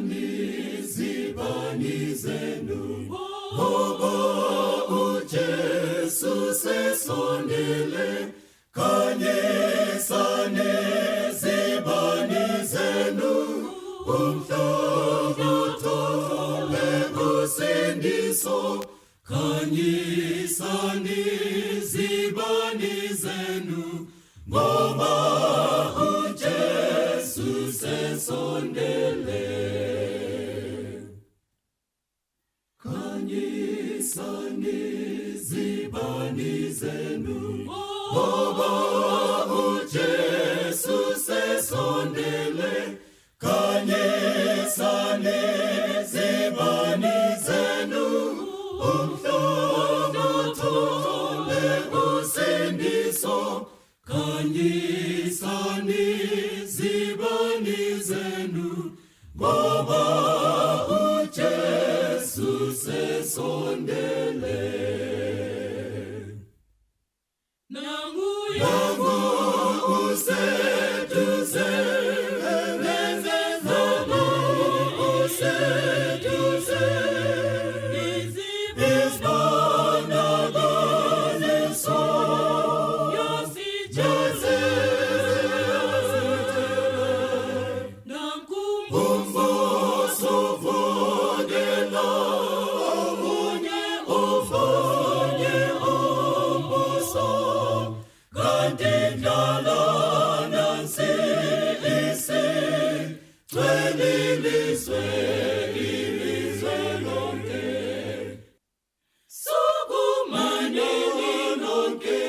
Khanyisani zibani zenu ngoba uJesu sesondele. Khanyisani zibani zenu umhlobo uthole usindiso. Khanyisani zibani zenu ngoba uJesu sesondele. Khanyisani zibani zenu ngoba uJesu sesondele. Khanyisani zibani zenu umhlobo uthole usindiso. Khanyisani zibani zenu ngoba uJesu sesondele. Nangu useduze, nangu useduze, izibonakaliso umbuso uvukela omunye, omunye umbuso, kanti indlala nansi isigcwele ilizwe, ilizwe lonke. Sukumanini nonke,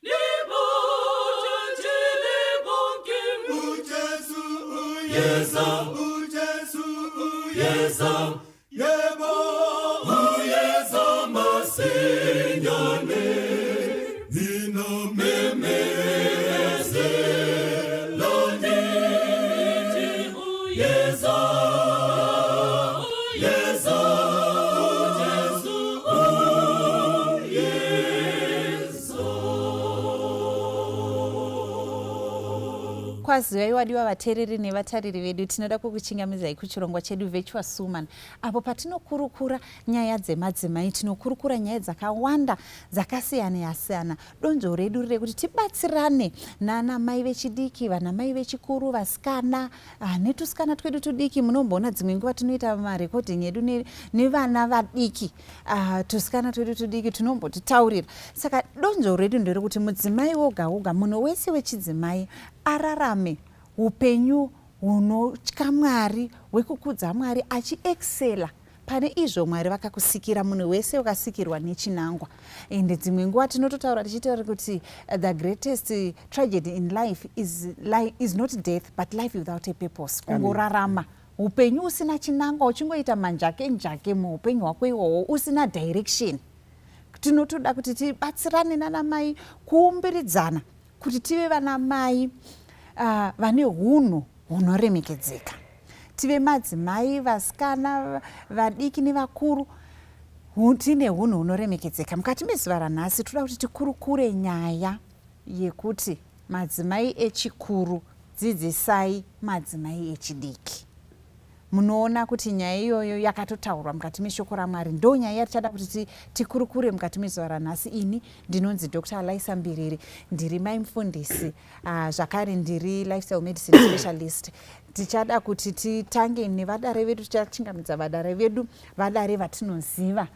nibotshele bonke, uJesu uyeza, uJesu uyeza, yebo uyeza masinyane. Nina memezelani, uyeza, uyeza, uJesu uyeza. Kwazivai wadiwa vateereri nevatariri vedu. Tinoda kukuchingamidzai kuchirongwa chedu Virtuous Woman, apo patinokurukura nyaya dzemadzimai. Tinokurukura nyaya dzakawanda dzakasiyana siyana. Donzvo redu rekuti tibatsirane nana mai vechidiki, vana mai vechikuru, vasikana netusikana twedu tudiki. Munomboona dzimwe nguva tinoita marecording edu nevana vadiki, tusikana twedu tudiki tinombotitaurira. Saka donzvo redu nderekuti mudzimai woga woga, munhu wese wechidzimai, ararame upenyu hunotya Mwari, hwekukudza Mwari, achiexcela pane izvo Mwari vakakusikira. Munhu wese wakasikirwa nechinangwa. Ende dzimwe nguva tinototaura tichitaura kuti the greatest tragedy in life is not death but life without a purpose. Kungorarama upenyu usina chinangwa, uchingoita manjake njake muupenyu hwako ihwohwo usina direction. Tinotoda kuti tibatsirane nanamai kuumbiridzana kuti tive vana mai vane hunhu hunoremekedzeka, tive madzimai, vasikana vadiki nevakuru, tine hunhu hunoremekedzeka. Mukati mezuva ranhasi toda kuti tikurukure nyaya yekuti madzimai echikuru dzidzisai madzimai echidiki. Munoona kuti nyaya iyoyo yakatotaurwa mukati meshoko raMwari. Ndo nyaya yatichada kuti tikurukure mukati mezuva ranhasi. Ini ndinonzi Dr Alaisa Mbiriri, ndiri mai mufundisi, zvakare ndiri lifestyle medicine specialist. Tichada kuti titange nevadare vedu. Tichachingamidza vadare vedu, vadare vatinoziva,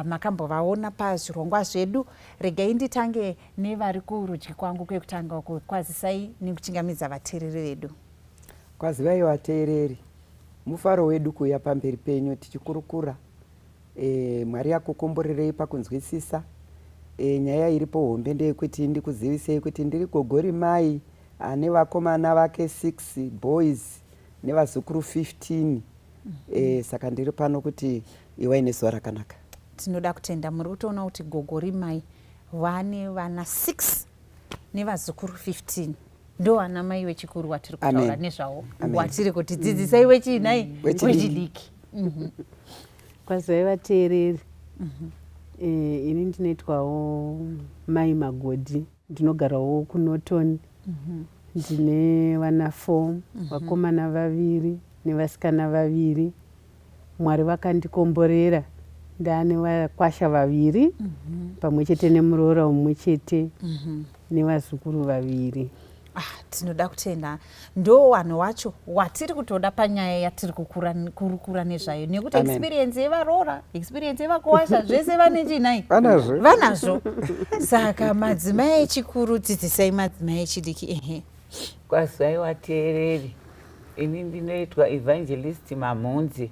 makambovaona pazvirongwa zvedu. Regai nditange nevari kurudyi kwangu kwekutanga uku. Kwazisai nekuchingamidza vateereri vedu. Kwazivai vateereri. Mufaro wedu kuuya pamberi penyu tichikurukura. Mwari akukomborerei pakunzwisisa. Nyaya iripo hombe ndeyekuti ndikuzivisei kuti ndiri gogori mai ane vakomana vake 6 boys nevazukuru 15. Saka ndiri pano kuti iwai nezuva rakanaka. Tinoda kutenda. Muri kutoona kuti gogori mai vane vana 6 nevazukuru 15. Ndo vana mai vechikuru watiri kutaura nezvavo, watiri kuti dzidzisai wechinai wechidiki. Kwazivai vateereri. Ini ndinoitwawo mai Magodhi, ndinogarawo kuNorton. Ndine vana 4, vakomana vaviri. Nevasikana vaviri. Mwari vakandikomborera ndaane vakwasha vaviri pamwe chete nemuroora mumwe chete nevazukuru vaviri. Ah, tinoda kutenda. Ndo wanhu wacho watiri kutoda panyaya yatiri kukurukura nezvayo, nekuti Amen. experience yevaroora, experience yevakuwasha, zvese vane chinai. Vanazvo. Vanazvo. Saka madzimai echikuru, dzidzisai madzimai echidiki. Ehe. Kwazai vateereri, ini ndinoitwa Evangelist Mamhunzi.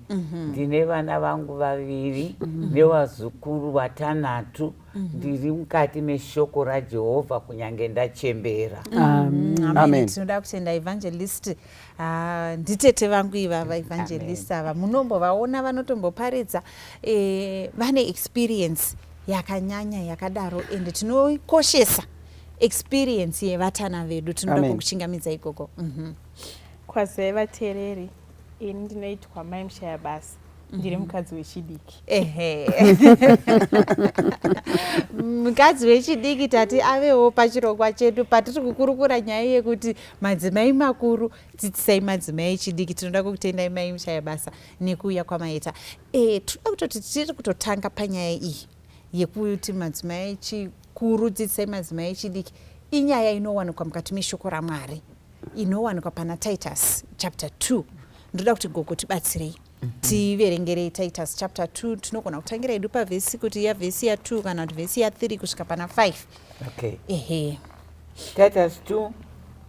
Ndine vana vangu vaviri nevazukuru vatanhatu. Ndiri mukati meshoko raJehovha kunyange ndachembera. Amen. Amen. Tinoda kutenda Evangelist. Ah, nditete vangu ivava, Evangelist ava munombovaona, vanotomboparidza, vane experience yakanyanya yakadaro, ende tinokoshesa experience yevatana vedu. Tinoda Amen. kukuchingamidza ikoko. Kwazai vateereri, ini ndinoitwa Mai Mushaya Basa, ndiri mukadzi wechidiki. Ehe, mukadzi wechidiki tati avewo pachirongwa chedu patiri kukurukura nyaya yekuti madzimai makuru dzidzisai madzimai echidiki. Tinoda kukutendai, Mai Mushaya Basa, nekuuya kwamaita. Toda kutoti tiri kutotanga panyaya iyi yekuti madzimai echikuru dzidzisai madzimai echidiki. Inyaya inowanikwa mukati meshoko raMwari, inowanikwa pana Titus chapter 2. Ndoda kuti gogo tibatsirei, tiverengerei Titus chapter 2. Tinogona kutangira hedu pavhesi kuti yavhesi ya2 kana kuti vhesi ya3 kusvika pana 5. Okay. Ehe. Titus 2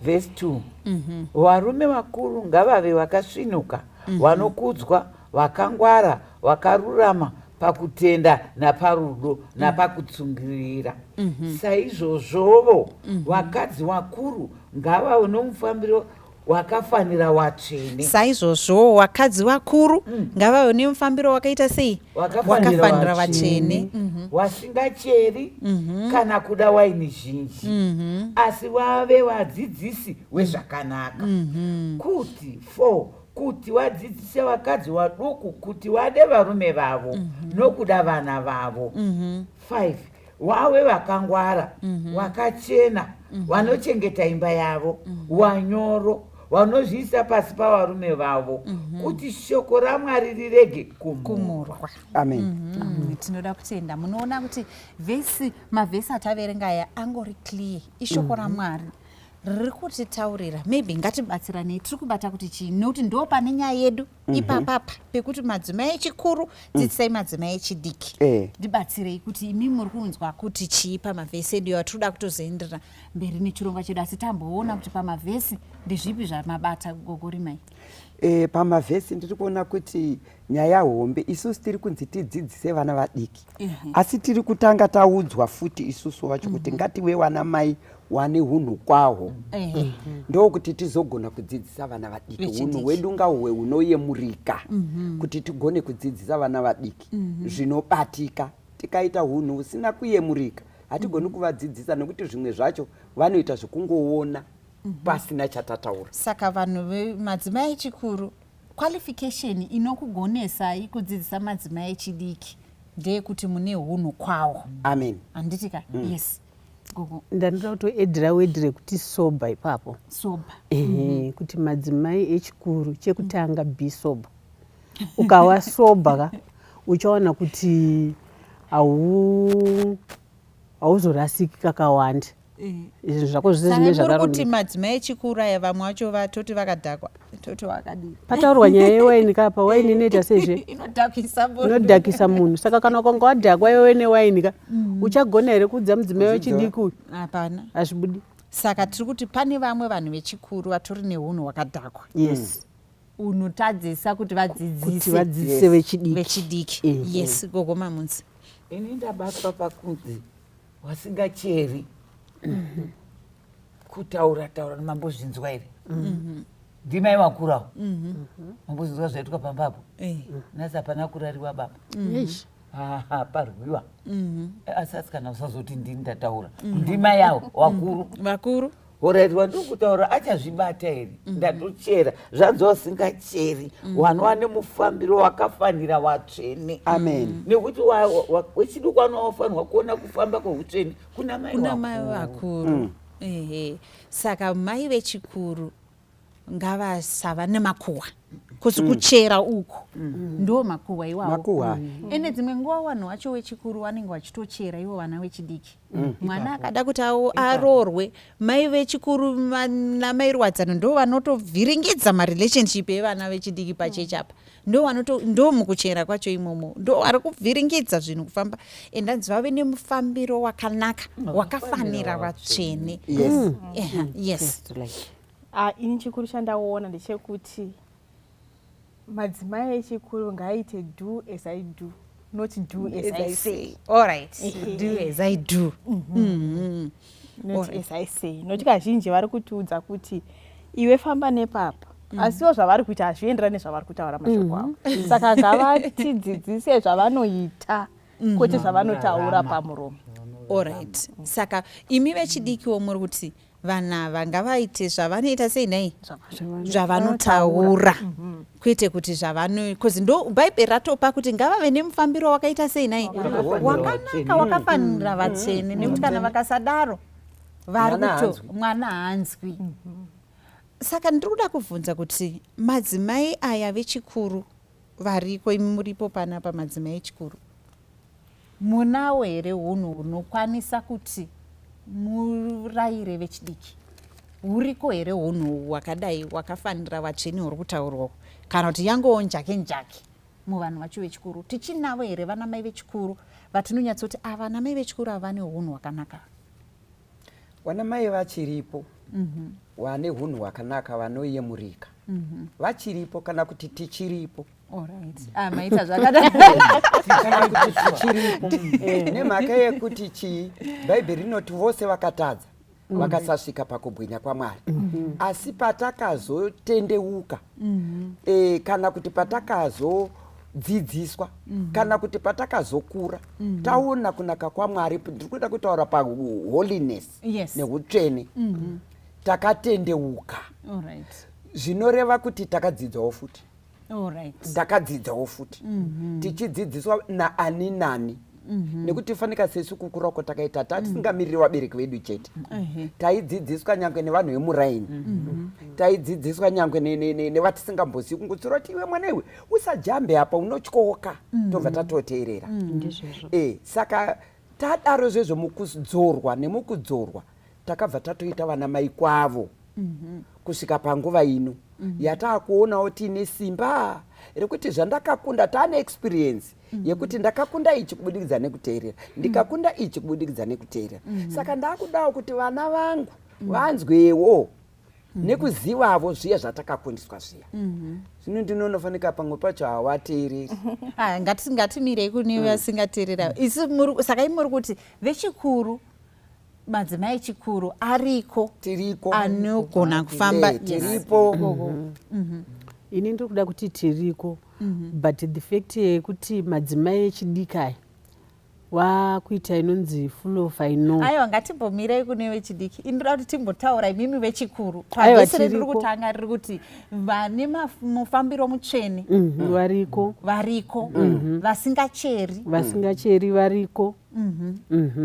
vhesi 2: Varume vakuru ngavave vakasvinuka, vanokudzwa, vakangwara, vakarurama pakutenda naparudo napakutsungirira. Saizvozvovo vakadzi vakuru ngavave nomufambiro wakafanira watsvene. Saizvozvo vakadzi vakuru ngavave nemufambiro wakaita sei? Wakafanira wakafanira vatsvene. Wasingacheri kana kuda waini zhinji, asi vave vadzidzisi wezvakanaka, kuti 4 kuti vadzidzise vakadzi vaduku kuti vade varume vavo nokuda vana vavo. 5 Vave vakangwara, vakachena, vanochengeta imba yavo, wanyoro, vanozviisa pasi pavarume vavo, kuti shoko raMwari rirege kumurwa. Kumurwa. Amen. Tinoda kutenda. Munoona kuti vhesi, mavhesi ataverenga aya angori clear. Ishoko raMwari riri kutitaurira. Maybe ngatibatsiranei, tiri kubata kuti chii? Nekuti ndo pane nyaya yedu ipapapa pekuti madzimai echikuru dzidzisai madzimai echidiki. Ndibatsirei kuti imi muri kunzwa kuti chii pamavhesi edu yawo. Tinoda kutozoenderera mberi nechirongwa chedu, asi tamboona kuti pamavhesi ndezvipi zvamabata, gogorimai? Pamavhesi ndiri kuona kuti nyaya hombe, isusu tiri kunzi tidzidzise vana vadiki, asi tiri kutanga taudzwa futi isusu vacho kuti ngative wana mai wane hunhu kwahwo, ndokuti tizogona kudzidzisa vana vadiki. Vechidiki. Hunhu hwedu ngahuwe hunoyemurika kuti tigone kudzidzisa vana vadiki zvinobatika. Tikaita hunhu husina kuyemurika, hatigoni kuvadzidzisa, nekuti zvimwe zvacho vanoita zvekungoona pasina chatataura. Saka vanhu madzimai echikuru, qualification inokugonesai kudzidzisa madzimai echidiki ndeyekuti mune hunhu kwawo. Amen. Handiti ka? Yes, gogo. Ndanoda kutoedhera word rekuti sober ipapo. Sober. Ehe, kuti madzimai echikuru, chekutanga, be sober. Ukawa sober ka, uchaona kuti hauzorasiki kakawanda, izvi zvako zvese Saka zvine muri kuti zvakarongeka. madzimai echikuru aya, vamwe vacho vatoti vakadhakwa, toti vakadii? Pataurwa nyaya yewaini kapa, waini inoita seizve? Inodhakisa munhu. Inodhakisa munhu. Saka kana ukanga wadhakwa iwewe newaini ka, uchagona here kuudza mudzimai wechidiki uyu? Hapana. Hazvibudi. Saka tiri kuti pane vamwe vanhu vechikuru vatori neunhu hwakadhakwa, Yes. unotadzisa kuti kuti vadzidzise vadzidzise vechidiki. Vechidiki. Yes, gogo Mamunzi. Ini ndabatwa pakunzi wasingacheri kutaura taura. Mambozvinzwa here? Ndimai vakurawo, mambozvinzwa zvaitwa pambapo? Nhasi hapana kurariwa baba. Eish. Haha, parwiwa. Asi asi kana usazoti ndini ndataura, ndimai avo wakuru. Vakuru. Alright, wandiri kutaura achazvibata here? Ndatochera zvanzi wasingacheri, wanova nemufambiro wakafanira watsvene. Amen. Nekuti wechiduku anofanirwa kuona kufamba kweutsvene kuna mai Kuna mai vakuru. vakuru. Ehe, saka mai vechikuru ngavasava nemakuhwa. Kusi kuchera uku ndo makuhwa iwawo. Makuhwa. Ende dzimwe nguva vanhu vacho vechikuru vanenge vachitochera ivo vana vechidiki. Mwana akada kuti aroorwe, mai vechikuru namai Rwadzano ndo vanotovhiringidza marelationship evana vechidiki pachechi apa. Ndo vanoto ndo mukuchera kwacho imomo, ndo vari kuvhiringidza zvinhu kufamba. And hanzi vave nemufambiro wakanaka wakafanira vatsvene. Yes. Yes. Like, Ah, ini chikuru chandaona ndechekuti madzimai echikuru ngaaite do as I do, not do as I say. All right, do as I do. Not Alright. as I say, nokuti kazhinji vari kutiudza kuti iwe famba nepapa, asiwo zvavari kuita hazvienderani nezvavari kutaura mashoko avo. Saka ngavatidzidzise zvavanoita, kwete zvavanotaura pamuromo. Alright, saka imi vechidikiwo muri kuti vana ava ngavaite zvavanoita sei nhai, zvavanotaura, kwete kuti zvavano, because ndo Bhaibheri ratopa kuti ngavave nemufambiro wakaita sei nhai, wakanaka, wakafanira vatsvene, nekuti kana vakasadaro vari Mwana kuto haanzwi. Mwana haanzwi. Saka ndiri kuda kubvunza kuti madzimai aya vechikuru variko, imi muripo panapa, madzimai echikuru, munawo here unhu hunokwanisa kuti murayire vechidiki? Huriko here unhu hwakadai hwakafanira vatsvene huri kutaurwawo, kana kuti yangowo njake njake muvanhu vacho vechikuru? Tichinavo here vana mai vechikuru vatinonyatsoti ava vana mai vechikuru ava vane unhu hwakanaka? Vana mai vachiripo vane unhu hwakanaka, vanoyemurika, vachiripo, kana kuti tichiripo. Alright, ah, maita zvakadai. Kana kuti tichiripo, nemhaka yekuti chii? Bhaibheri rinoti vose vakatadza vakasasvika pakubwinya kwaMwari. Asi patakazotendeuka, kana kuti patakazodzidziswa, kana kuti patakazokura taona kunaka kwaMwari, ndiri kuda kutaura paholiness neutsvene, takatendeuka. Zvinoreva kuti takadzidzawo futi. Takadzidzawo futi, tichidzidziswa naani nani, nekuti fanika sesu kukura kwatakaita tatisingamiriri vabereki vedu chete. Taidzidziswa nyangwe nevanhu vemuraini, taidzidziswa nyangwe nevatisingambozivi, kungotsura kuti iwe mwana iwe usajambe apa, unotyoka, tobva tatoteerera. Ndizvozvo. Saka tadaro zvezvo, mukudzorwa nemukudzorwa takabva tatoita vana mai kwavo kusvika panguva ino yataakuonawo tiine simba rekuti zvandakakunda, taane experience yekuti ndakakunda ichi kubudikidza nekuteerera, ndikakunda ichi kubudikidza nekuteerera. Saka ndaakudawo kuti vana vangu vanzwewo nekuzivavo zviya zvatakakundiswa zviya. Zvino ndinonofanika pamwe pacho hawateereri. Ah, ngatimirei kune vasingateerera. Isu saka imi muri kuti vechikuru, madzimai echikuru ariko Tiriko. anogona kufamba. Tiripo. Ini ndiri kuda kuti tiriko, but the fact yekuti madzimai echidiki aya wakuita inonzi full of I know. Aiwa, ngatimbomirei kune vechidiki. Ini ndoda kuti timbotaura imimi vechikuru. Aiwa, Pavhesi riri tiriko. kutanga riri kuti vane mufambiro mutsvene. Variko. Variko vasingacheri. Vasingacheri variko.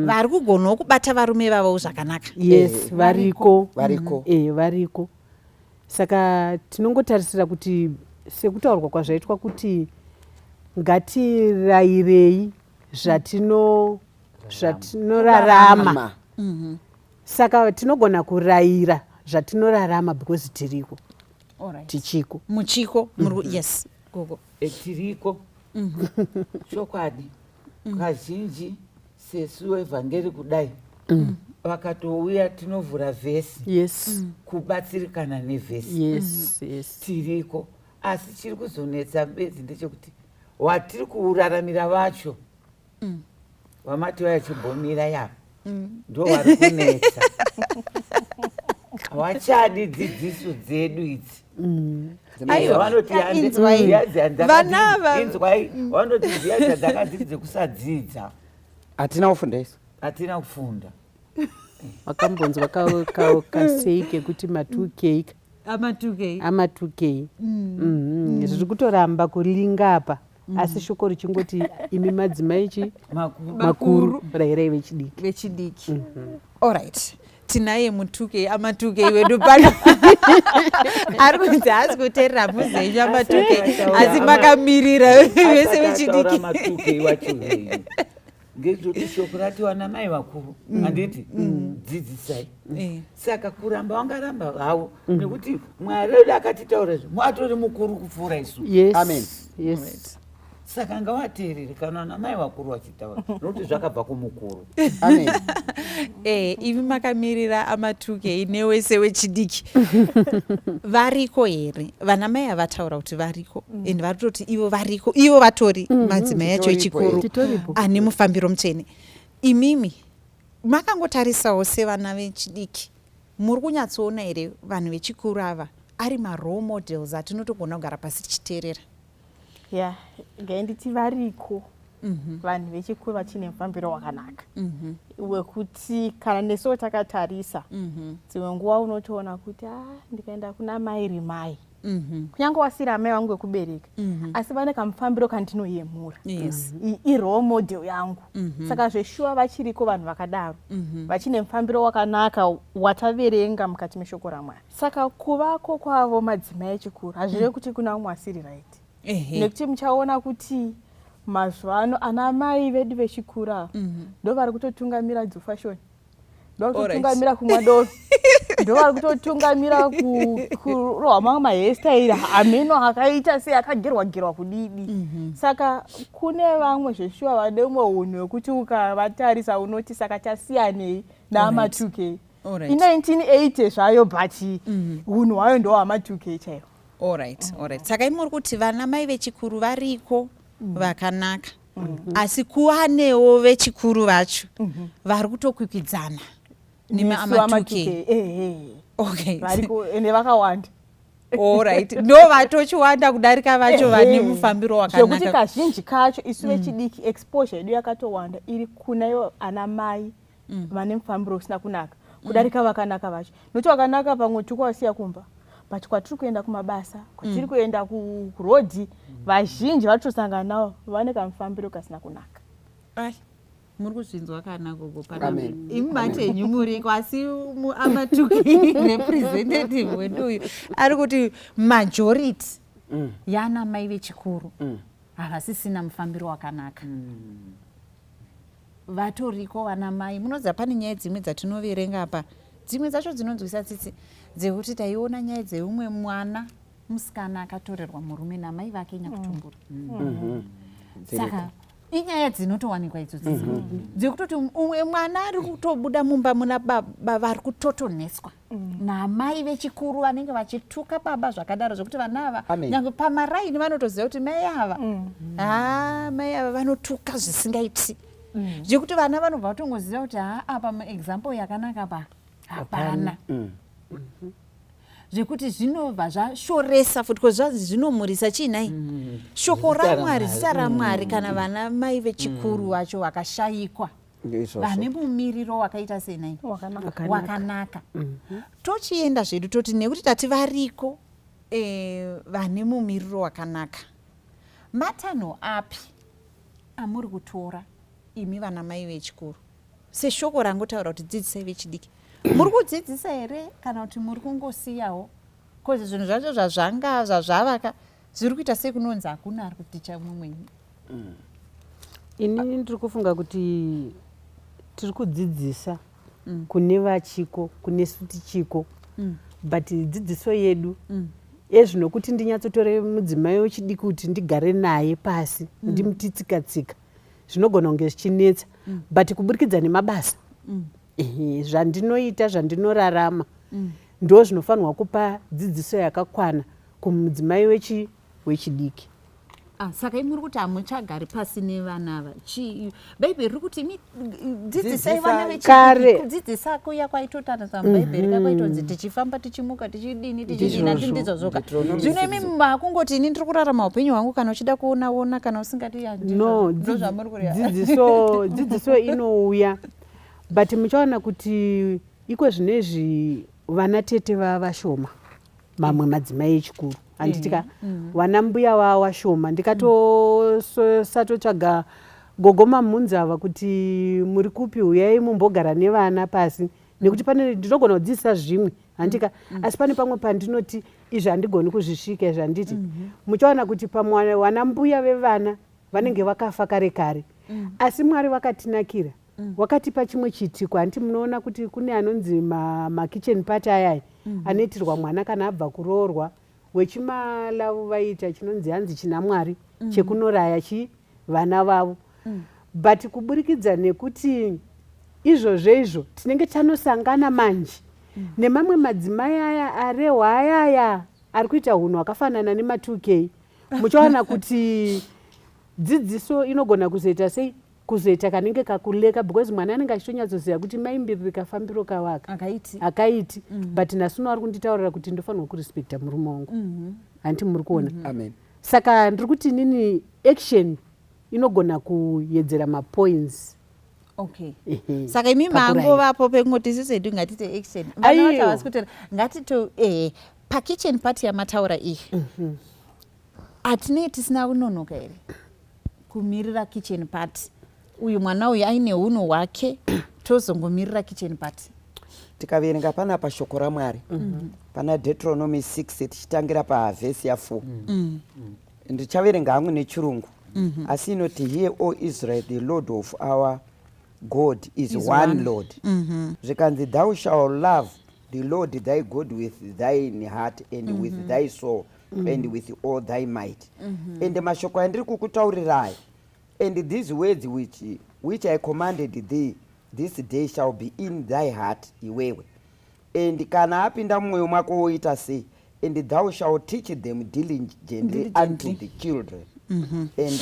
Vari kugonawo kubata varume vavo zvakanaka. Yes, variko. Variko. Variko. Saka tinongotarisira kuti sekutaurwa kwazvaitwa kuti ngatirayirei zvatinorarama. Ma. Saka tinogona kurayira zvatinorarama because tiriko. Tichiko. Muchiko muri, yes, gogo. Tiriko chokwadi. Kazhinji sesu evhangeri kudai, vakatouya tinovhura vhesi kubatsirikana nevhesi. Tiriko, asi chiri kuzonetsa bedzi ndechekuti watiri kuraramira vacho vamati vachimbomira yava ndo vari kunetsa, havachadi dzidziso dzedu idzi. Aiwa, Vanoti inzwai. Vana inzwai, vanoti ziya dzadzakadzidze kusadzidza. Hatina kufunda isu. Hatina kufunda. Wakambonzwa kasei kekuti ma2K? Ama2K. Ama2K. Zviri kutoramba kulinga apa, asi shoko richingoti imi madzimai chi Makuru. Makuru, rayirai vechidiki. Vechidiki. Alright. Tinaye mutukei, amatukei wedu pano ari kunzi haasi kuteerera muzenyu amatukei, asi makamirira vese vechidiki. Matukei wacho henyu ngezvoti shoko rati vana mai vakuru, handiti, dzidzisai. Saka kuramba wangaramba havo, nekuti Mwari wedu akatitaura izvi, atori mukuru kupfuura isu. Amen. Saka ngavateerere kana vana mai vakuru vachitaura, nokuti zvakabva kumukuru. Amen. Imi makamirira amatukei newese wechidiki, variko here vana mai avataura kuti variko? And vari kutoti ivo variko, ivo vatori madzimai acho Titoripo, echikuru Titoripo. ane mufambiro mutsvene. Imimi makangotarisawo sevana vechidiki, muri kunyatsoona here vanhu vechikuru ava ari marole models atinotogona kugara pasi tichiteerera? Ya, ngainditi variko vanhu vechikuru vachine mufambiro wakanaka, wekuti kana nesuwo takatarisa, dzimwe nguva unotoona kuti a ndikaenda kuna mai rimai, kunyange wasiri amai vangu vekubereka, asi vane kamufambiro kandinoyemura. Irole model yangu. Saka zveshuwa vachiriko vanhu vakadaro, vachine mufambiro wakanaka wataverenga mukati meshoko raMwari. Saka kuvako kwavo madzimai echikuru hazvirevi kuti kuna umwe asiri right, nekuti muchaona kuti mazuva ano ana mai vedu vechikuru ava ndo vari kutotungamira dzufashion, ndo vari kutotungamira kumwa doro, ndo vari kutotungamira kurohwa mamwe mahairstyle hameno akaita sei, akagerwa gerwa kudidi. Saka kune vamwe zveshuwa vane umwe unhu wekuti ukavatarisa unoti, saka tasiyanei naama2K? I1980 zvayo, but unhu hwayo ndo hwama2K chaiwo. Alright, saka imi muri kuti vana mai vechikuru variko vakanaka, asi kuvanewo vechikuru vacho vari kutokwikwidzana Nesu nema 2K. ama2K, ehe. Variko, ende vakawanda. Alright, ndo vatochiwanda kudarika vacho vane mufambiro Zvekuti wakanaka. kazhinji kacho isu vechidiki exposure yedu yakatowanda iri kuna ivo ana mai vane mufambiro usina kunaka kudarika vakanaka vacho, nokuti vakanaka pamwe tiri kuvasiya kumba, but kwatiri kuenda kumabasa, kwatiri kuenda kurodhi, vazhinji vatosangana navo vane kamufambiro kasina kunaka. Ai, muri kuzvinzwa kana gogo? Amen. Imi matenyu muriko, asi ama2K representative wedu uyu ari kuti majority yana mai vechikuru havasisina mufambiro wakanaka. Vatoriko vana mai, munoziva pane nyaya dzimwe dzatinoverenga apa, dzimwe dzacho dzinonzwisa tsitsi, dzekuti taiona nyaya dzeumwe mwana musikana akatorerwa murume namai vake nyakutumbura. Saka inyaya dzinotowanikwa idzodzi dzekutoti umwe mwana ari kutobuda mumba muna baba vari kutotoneswa namai vechikuru vanenge vachituka baba zvakadaro, zvokuti vana ava Amen. nyange pamaraini vanotoziva kuti mai ava, ha, mai ava vanotuka zvisingaiti, zvekuti vana vanobva vatongoziva kuti ha, apa example yakanaka pa hapana, zvekuti zvinobva zvashoresa futi, because zvanzi zvinomhurisa chiinai shoko Zita raMwari, raMwari. zita raMwari, kana vana mai vechikuru vacho vakashayikwa Izvozvo. vane mumiriro wakaita senai? Wakanaka. Wakanaka. Tochienda zvedu, toti nekuti tati variko vane mumiriro wakanaka, matanho api amuri kutora imi vana mai vechikuru, seshoko rangotaura kuti dzidzisai vechidiki? Muri kudzidzisa here kana kuti muri kungosiyawo? Cause zvinhu zvacho zvazvanga zvazvavaka zviri kuita sekunonzi hakuna ari kuticha mumwe. Inini ndiri kufunga kuti tiri kudzidzisa kune vachiko, kunesu tichiko, but dzidziso yedu ezvinokuti ndinyatsotore mudzimai wechidiki kuti ndigare naye pasi, ndimuti tsika tsika, zvinogona kunge zvichinetsa, but kuburikidza nemabasa, ehe, zvandinoita, zvandinorarama, ndo zvinofanirwa kupa dzidziso yakakwana kumudzimai wechidiki. Ah, saka imi muri kuti hamuchagari pasi nevana ava? Bhaibheri riri kuti imi dzidzisai vana Dzidzisai. Kare. vechidiki. Kudzidzisa kuya kwaitotariswa mubhaibheri kakwaitonzi tichifamba, tichimuka, tichidini, tichidini, handi ndizvozvoka? Deuteronomy Zvino imi makungoti ini ndiri kurarama upenyu hwangu, kana uchida kuona ona, kana usingadi No, ndo zvamuri kureva? Dzidziso inouya, but muchaona kuti iko zvinezvi vana tete vava vashoma, mamwe madzimai echikuru, handitika? Vana mbuya vava vashoma. Ndikatosatotsvaga gogo Mamhunzi ava kuti muri kupi, uyai mumbogara nevana pasi. Nekuti pane ndinogona kudzidzisa zvimwe, handika? Asi pane pamwe pandinoti izvi handigoni kuzvisvika izvi, handiti? Muchaona kuti pamwe wana mbuya vevana vanenge vakafa kare kare, asi Mwari vakatinakira, wakatipa chimwe chiitiko, handiti? Munoona kuti kune anonzi makitchen party ayaya anoitirwa mwana kana abva kuroorwa. WechiMalavu vaiita chinonzi hanzi china Mwari chekunoraya chi vana vavo. But kuburikidza nekuti izvozvo izvo tinenge tanosangana manje nemamwe madzimai aya arehwa ayaya ari kuita unhu hwakafanana nema2K, muchaona kuti dzidziso inogona kuzoita sei, kuzoita kanenge kakuleka, because mwana anenge achitonyatsoziva kuti maimbiriri kafambiro kavaka akaiti akaiti. But nhasi uno ari kunditaurira kuti ndofanirwa kurespekta murume wangu, handiti muri kuona? Amen. Saka ndiri kuti inini action inogona kuyedzera mapoints. Okay. Saka imi Pakurayira. mangovapo pekungoti isusu hedu ngatite action. Aiyo. Vana vacho havasi kutera ngatito pakitchen party yamataura iyi, hatinei tisina kunonoka here kumirira kitchen party? Uyu mwana uyu aine unhu hwake, tozongomirira kitchen party? Tikaverenga panapa shoko raMwari pana Deuteronomy 6, tichitangira pavhesi ya4, ndichaverenga hamwe nechirungu, asi inoti, "Hear, O Israel, the Lord of our God is Is one one. Lord." Zvikanzi, "Thou shall love the Lord thy God with thine heart and with thy soul and with all thy might. And mashoko andiri kukutaurirai, and these words which I commanded thee this day shall be in thy heart." Iwewe, and kana apinda mumwoyo mwako, woita sei? "And thou shall teach them diligently unto the children, and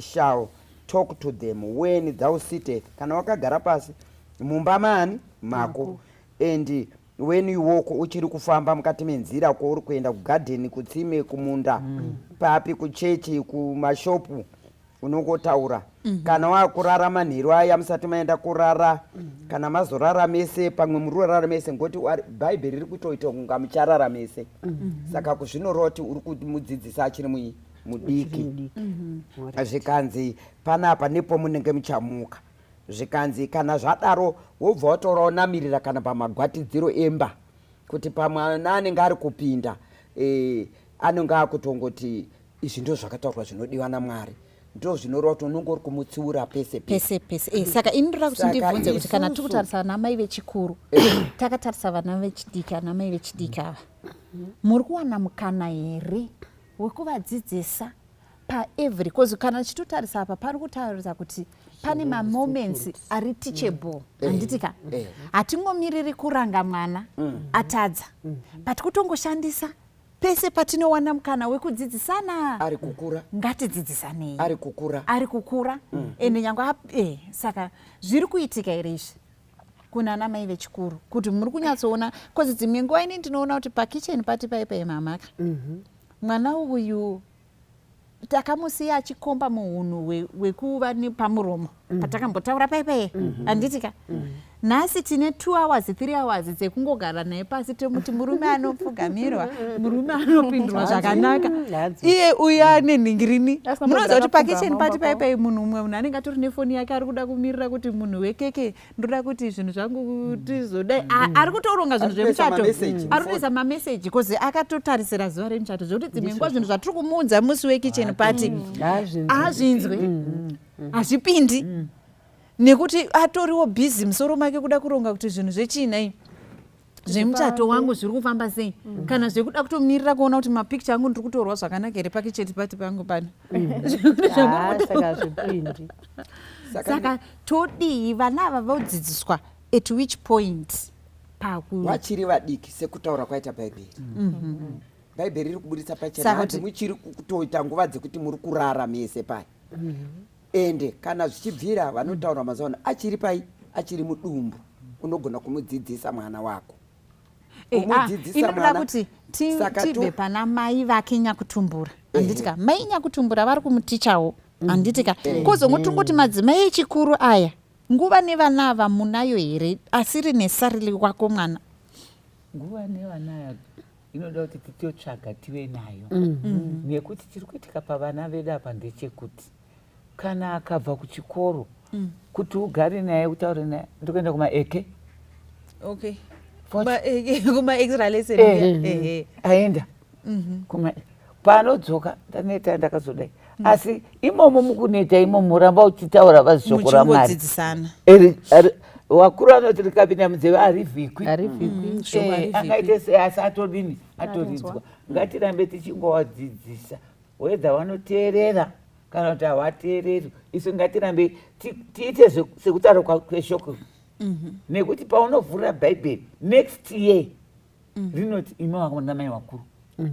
shall talk to them when thou sittest," kana wakagara pasi mumba maani mako, "and when you walk," uchiri kufamba mukati menzira kwauri kuenda, kugadheni, kutsime, kumunda, papi, kuchechi, kumashopu, unongotaura. Kana wakurara manheru aya, musati maenda kurara, kana mazorara mese, pamwe muri kurara mese, ngokuti Bhaibheri riri kutoita kunga mucharara mese. Saka kuzvinoreva kuti uri kumudzidzisa achiri mudiki. Zvikanzi panapa nepo munenge muchamuka. Zvikanzi kana zvadaro, wobva watorawo namirira kana pamagwatidziro emba, kuti pamwana anenge ari kupinda, anenge akutongoti izvi ndo zvakataurwa zvinodiwa naMwari. Ndo zvinoreva kuti unenge uri kumutsiura pese pese. Pese pese. Saka ini ndoda kuti Saka ndibvunze kuti kana tiri kutarisa vana mai vechikuru, takatarisa vana vechidiki, ana mai vechidiki ava, muri kuwana mukana here wekuvadzidzisa paevery? Cause kana tichitotarisa apa, pari kutaurisa kuti pane mamoments ari teachable, handiti ka? Eh. Hatingomiriri kuranga mwana atadza, but kutongoshandisa pese patinowana mukana wekudzidzisana. Ari kukura. Ngatidzidzisanei. Ari kukura. Ari kukura, ende nyange saka zviri kuitika here izvi kuna ana mai vechikuru, kuti muri kunyatsoona? Cause dzimwe nguva ini ndinoona kuti pakitchen party paipai mamaka, mwana uyu takamusiya achikomba muhunhu hwekuva nepamuromo patakambotaura paipai, handiti ka? Nhasi tine 2 hours, 3 hours dzekungogara naye pasi, tomuti murume anopfugamirwa, murume anopindurwa zvakanaka. Hadzi. Iye uyu ane nhingirini. Asina Munoziva kuti kumbobvira pakitchen akapfugama party pamba. paipai, munhu umwe munhu anenge atori nefoni yake, ari kuda kumirira kuti munhu wekeke, ndoda kuti zvinhu zvangu tizodai. Ari kutoronga zvinhu Ari kutoisa zvemuchato. mameseji. Ari kutoisa mameseji, cause akatotarisira zuva remuchato, zvekuti dzimwe nguva zvinhu zvatiri kumuudza musi wekitchen party Hazvinzwi. Hazvinzwi, hazvipindi, nekuti atoriwo busy musoro make kuda kuronga kuti zvinhu zvechinai zvemuchato wangu zviri kufamba sei, kana zvekuda kutomirira kuona kuti mapicture angu ndiri kutorwa zvakanaka here pakitchen party pangu pano. Ah, saka hazvipindi. Saka todii? Vana ava vodzidziswa at which point paku Vachiri vadiki, sekutaura kwaita Bhaibheri. Bhaibheri riri kuburitsa pachena Saka hanzi muchiri kutoita nguva dzekuti muri kurara mese pai. Ende kana zvichibvira, vanotaura mazuva ano, achiri pai, achiri mudumbu, unogona kumudzidzisa mwana wako. Kumudzidzisa Inoda mwana. kuti Saka tibve pana mai vake nyakutumbura, handiti ka? Mai nyakutumbura vari kumutichawo, handiti ka? Kozongotongoti madzimai echikuru aya, nguva nevana ava munayo here, asiri nesarili wako mwana? Nguva nevana aya inoda kuti titotsvaga tive nayo, nekuti chiri kuitika pavana vedu apa ndechekuti kana akabva kuchikoro, kuti ugare naye, utaure naye, ndikuenda kumaeke. Okay. Futi. Kuma-extra lesson. Eh. Ehe. Aenda paanodzoka ndaneta, ndakazodai, asi imomo mukuneta imomo ramba uchitaura vazishoko raMwari. Muchingodzidzisana. Vakuru vanoti rikapinda munzeve harivhikwi. Harivhikwi. Shoko harivhikwi. Angaite sei, asi atodini, atoridzwa. Ngatirambe tichingovadzidzisa, whether vanoteerera kana kuti havateereri. Isu ngatirambe tiite sekutaura kweshoko, nekuti paunovhura Bhaibheri next year rinoti, "Imi vanamai vakuru,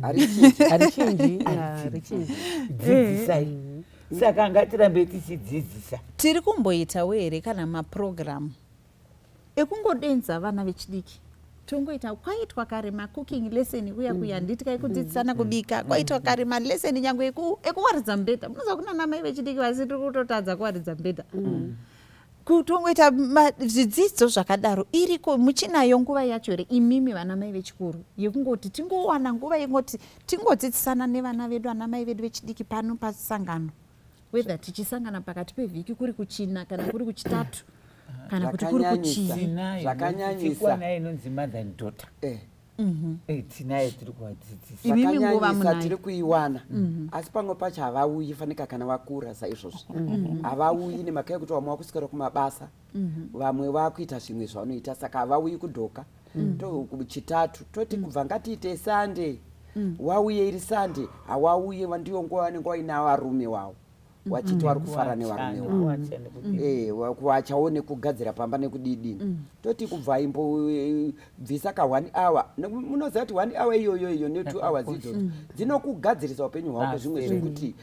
Harichinji. Harichinji, harichinji. dzidzisai." Saka ngatirambe tichidzidzisa. Tiri kumboitawo here kana mapurogiramu ekungodenza vana vechidiki? Tongoita kwaitwa kare macooking lesson kuya kuya, handiti? Kaikudzidzisana kubika kwaitwa kare, malesson nyange ekuwaridza mubhedha. Munoziva kuna namai vechidiki vasiri kutotadza kuwaridza mubhedha. Kutongoita zvidzidzo zvakadaro iriko? Muchinayo nguva yacho here imimi vana mai vechikuru, yekungoti tingowana nguva yekungoti tingodzidzisana nevana vedu, ana mai vedu vechidiki pano pasangano, whether tichisangana pakati pevhiki, kuri kuchina kana kuri kuchitatu kana kuti kuri Zvakanyanyisa. kuchii? Tinayo. Zvakanyanyisa. Tikuwanayo inonzi mother and daughter. Tinayo, tiri kuvadzidzisa. Imimi nguva Zvakanyanyisa. munayo. Tiri kuiwana, asi pamwe pacho havauyi. Fanika kana vakura saizvozvo, havauyi nemhaka yekuti vamwe vakuswera kumabasa, vamwe vakuita zvimwe zvavanoita, saka havauyi kudhoka. Chitatu toti kubva ngatiite Sunday, wauye iri Sunday, hawauye. Ndiyo nguva vanenge vaina varume wavo, wachiti vari kufara nevarume wavo. Kuwacha nekudii. Kuwachawo nekugadzira pamba nekudidini. Toti kubva imbo bvisa ka one hour. Munoziva kuti one hour iyoyo iyo ne2 hours idzodzo dzinokugadzirisa upenyu hwako zvimwe zvekuti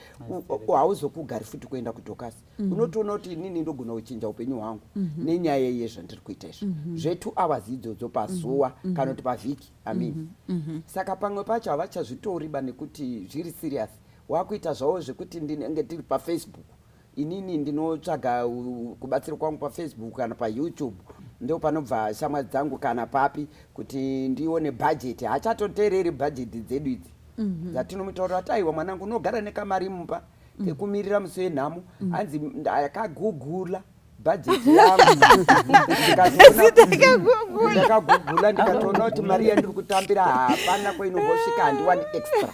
hauzokugari futi kuenda kudhokasi. Unotoona kuti inini ndogona kuchinja upenyu hwangu nenyaya yezvandiri kuita izvo zve2 hours idzodzo pazuva kana kuti pavhiki, I mean. Saka pamwe pacho havachazvitoriba nekuti zviri serious, wakuita zvavo zvekuti ndinenge tiri paFacebook, inini ndinotsvaga kubatsira kwangu paFacebook kana paYouTube, ndo panobva shamwari dzangu kana papi kuti ndione bhajeti. Haachatoteereri bhajeti dzedu idzi dzatinomutaurira kuti, "Aiwa mwanangu, unogara nekamari mumba kekumirira musi wenhamo." Hanzi, "Ndakagugula bhajeti yangu, ndakagugula ndikatoona kuti mari yandiri kutambira hapana kwainombosvika, handiwani extra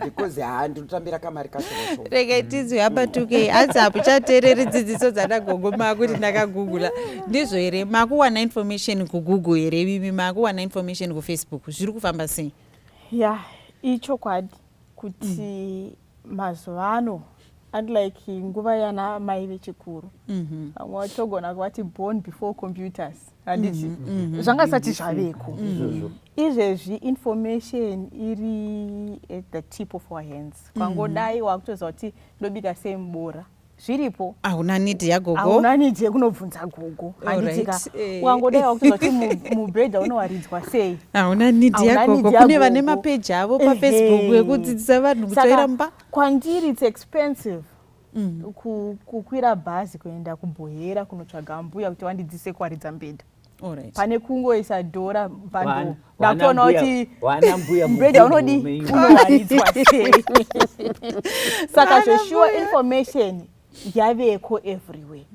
because haa, ndinotambira kamari kashoma." Regai tizwe apa 2K. Hanzi hamuchateereri dzidziso dzanagogo, makuti ndakagugula. Ndizvo here? Makuwana information kuGoogle here imi? Makuwana information kuFacebook? Zviri kufamba sei? Ya, ichokwadi kuti mazuva ano, unlike nguva yana mai vechikuru, vamwe vatogona kuvati born before computers, handiti? Zvanga zvisati zvaveko. Izvozvo. Izvezvi information iri at the tip of our hands. Kwangodai wakutoziva kuti ndobika sei mubora, zviripo. Hauna need yagogo. Hauna need yekunobvunza gogo, handitika? Ukangodai wakutoziva kuti mubhedha unowaridzwa sei. Hauna need Hauna yagogo. need Kune vane yagogo. mapeji avo paFacebook ekudzidzisa vanhu kutsvaira Saka mumba. kwandiri it's expensive kukwira bhazi kuenda kuBhohera kunotsvaga mbuya kuti wandidzidzise kuwaridza mubhedha, pane kungoisa dhora bando, ndakutoona kuti Wana mbuya mubhedha unodi muGoogle. unowaridzwa sei. Saka zvesure information yaveko everywhere,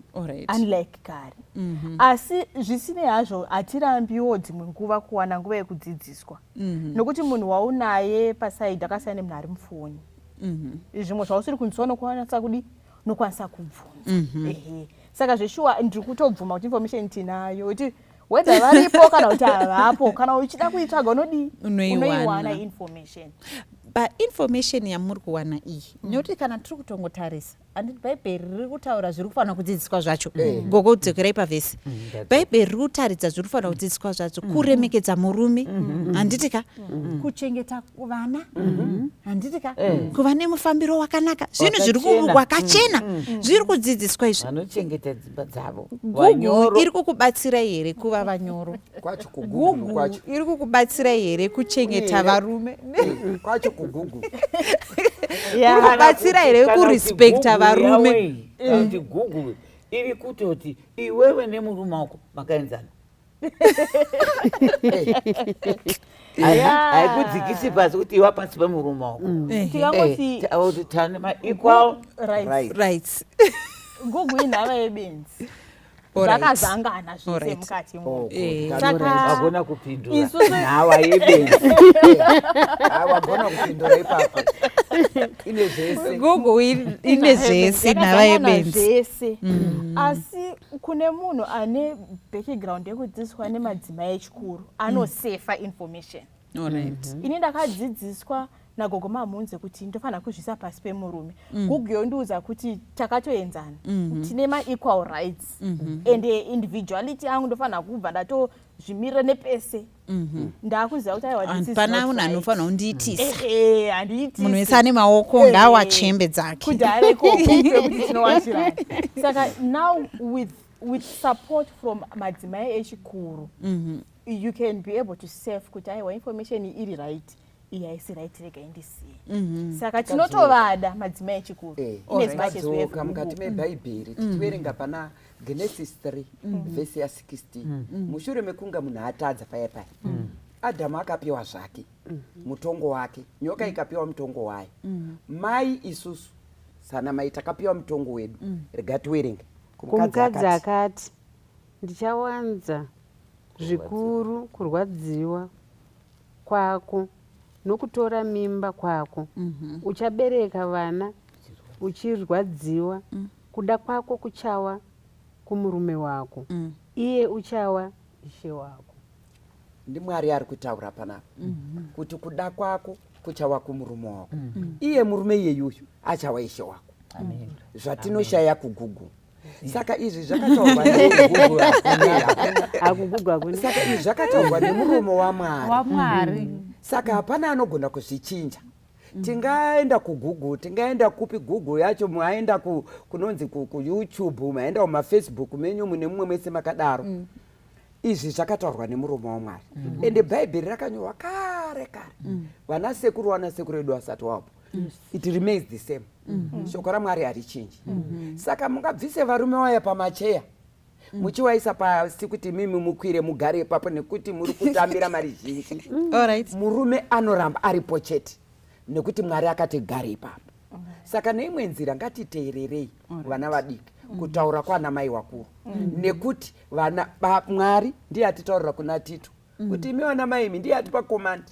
unlike kare. Asi zvisinei hazvo, hatirambiwo dzimwe nguva kuwana nguva yekudzidziswa, nokuti munhu waunaye pasaidhi akasiyana nemunhu ari mufoni. Zvimwe zvausiri kunzwa nokwanisa kudi nokwanisa kubvunza. Ehe, saka zveshuwa ndiri kutobvuma kuti information tinayo, kuti whether varipo kana kuti havapo, kana uchida kuitsvaga unodii? Unoiwana. Unoiwana information. Painformation yamuri kuwana iyi, nekuti kana tiri kutongotarisa, handiti Bhaibheri riri kutaura zviri kufanira kudzidziswa zvacho? Gogo, dzokerai pavhesi. Bhaibheri riri kutaridza zviri kufanira kudzidziswa zvacho: kuremekedza murume, handiti ka? Kuchengeta vana, handiti ka? Kuva nemufambiro wakanaka, zvinhu zviri Wakachena. Wakachena, zviri kudzidziswa izvi. Vanochengeta dzimba dzavo. Google Vanyoro. iri kukubatsirai here kuva vanyoro? Kwacho kuGoogle Google kwacho iri kukubatsirai here kuchengeta varume? Kwacho kuGoogle. Kuri kubatsira here Kana kuti kurespekta Google varume? yawe, kana kuti Google iri kutoti iwewe nemurume wako makaenzana, haikudzikisi pasi kuti iwa pasi pemurume wako. Tikangoti Kuti tane maequal right. Right. Right. Google inhava yebenzi. Zvakazangana zvese mukati Oh, Eh. Wagona kupindura Isusu- nhawa yebenzi. Wagona kupindura ipapo, ine zvese. Google ine zvese, nhava Yakazangana yebenzi. zvese. Asi kune munhu ane background yekudzidziswa nemadzimai echikuru, anosefa information. Ini ndakadzidziswa nagogo Mamunze kuti ndofanira kuzvisa pasi pemurume. Google yondiudza kuti takatoenzana, tine maequal rights and individuality yangu ndofanira kubva ndatozvimirira nepese. Ndakuziva kuti aiwa, this is Hapana not munhu right. anofanira kundiitisa. Ehe, handiitisi. Munhu wese ane maoko, ngaawachembe dzake. Kudhara ikoko kwekuti tinowachirana. Saka now with support from madzimai echikuru, you can be able to save kuti aiwa, information iyi iri right, iyi haisi right, rega indisiye. Saka tinotovada madzimai echikuru in as much as we have Tikadzoka mukati Google. mebhaibheri, tichiverenga pana Genesis 3 vhesi ya16, mushure mekunga munhu atadza paya paya, Adhamu akapiwa zvake mutongo wake, nyoka ikapiwa mutongo wayo, mai isusu sana mai takapiwa mutongo wedu. Rega tiwerenge. Kumukadzi akati, "Ndichawanza zvikuru kurwadziwa kwako nokutora mimba kwako. Uchabereka vana uchirwadziwa. Kuda kwako kuchawa kumurume wako, iye uchawa ishe wako." NdiMwari ari kutaura panapa kuti kuda kwako kuchawa kumurume wako, iye murume iyeyuyu achawa ishe wako. Zvatinoshaya kuGoogle. Saka izvi zvakataurwa AkuGoogle hakuna. Saka izvi zvakataurwa nemuromo waMwari. WaMwari. Saka hapana anogona kuzvichinja. Tingaenda kuGoogle, tingaenda kupi, Google yacho maenda kunonzi kuYouTube, maenda kumaFacebook menyu, mune mumwe mese makadaro. Izvi zvakataurwa nemuromo waMwari, ende Bhaibheri rakanyorwa kare kare, vana sekuru, vana sekuru edu vasati wapo. It remains the same. Shoko raMwari harichinji. Saka mungabvise varume waya pamacheya muchiwaisa pasi kuti mimi mukwire mugare ipapo nekuti muri kutambira mari zhinji, murume anoramba aripo chete nekuti Mwari akati gare ipapo. Saka neimwe nzira ngatiteererei vana vadiki kutaura kwana mai wakuru, nekuti vana Mwari ndiye atitaurira kuna Tito kuti imi vana mai imi, ndiye atipa command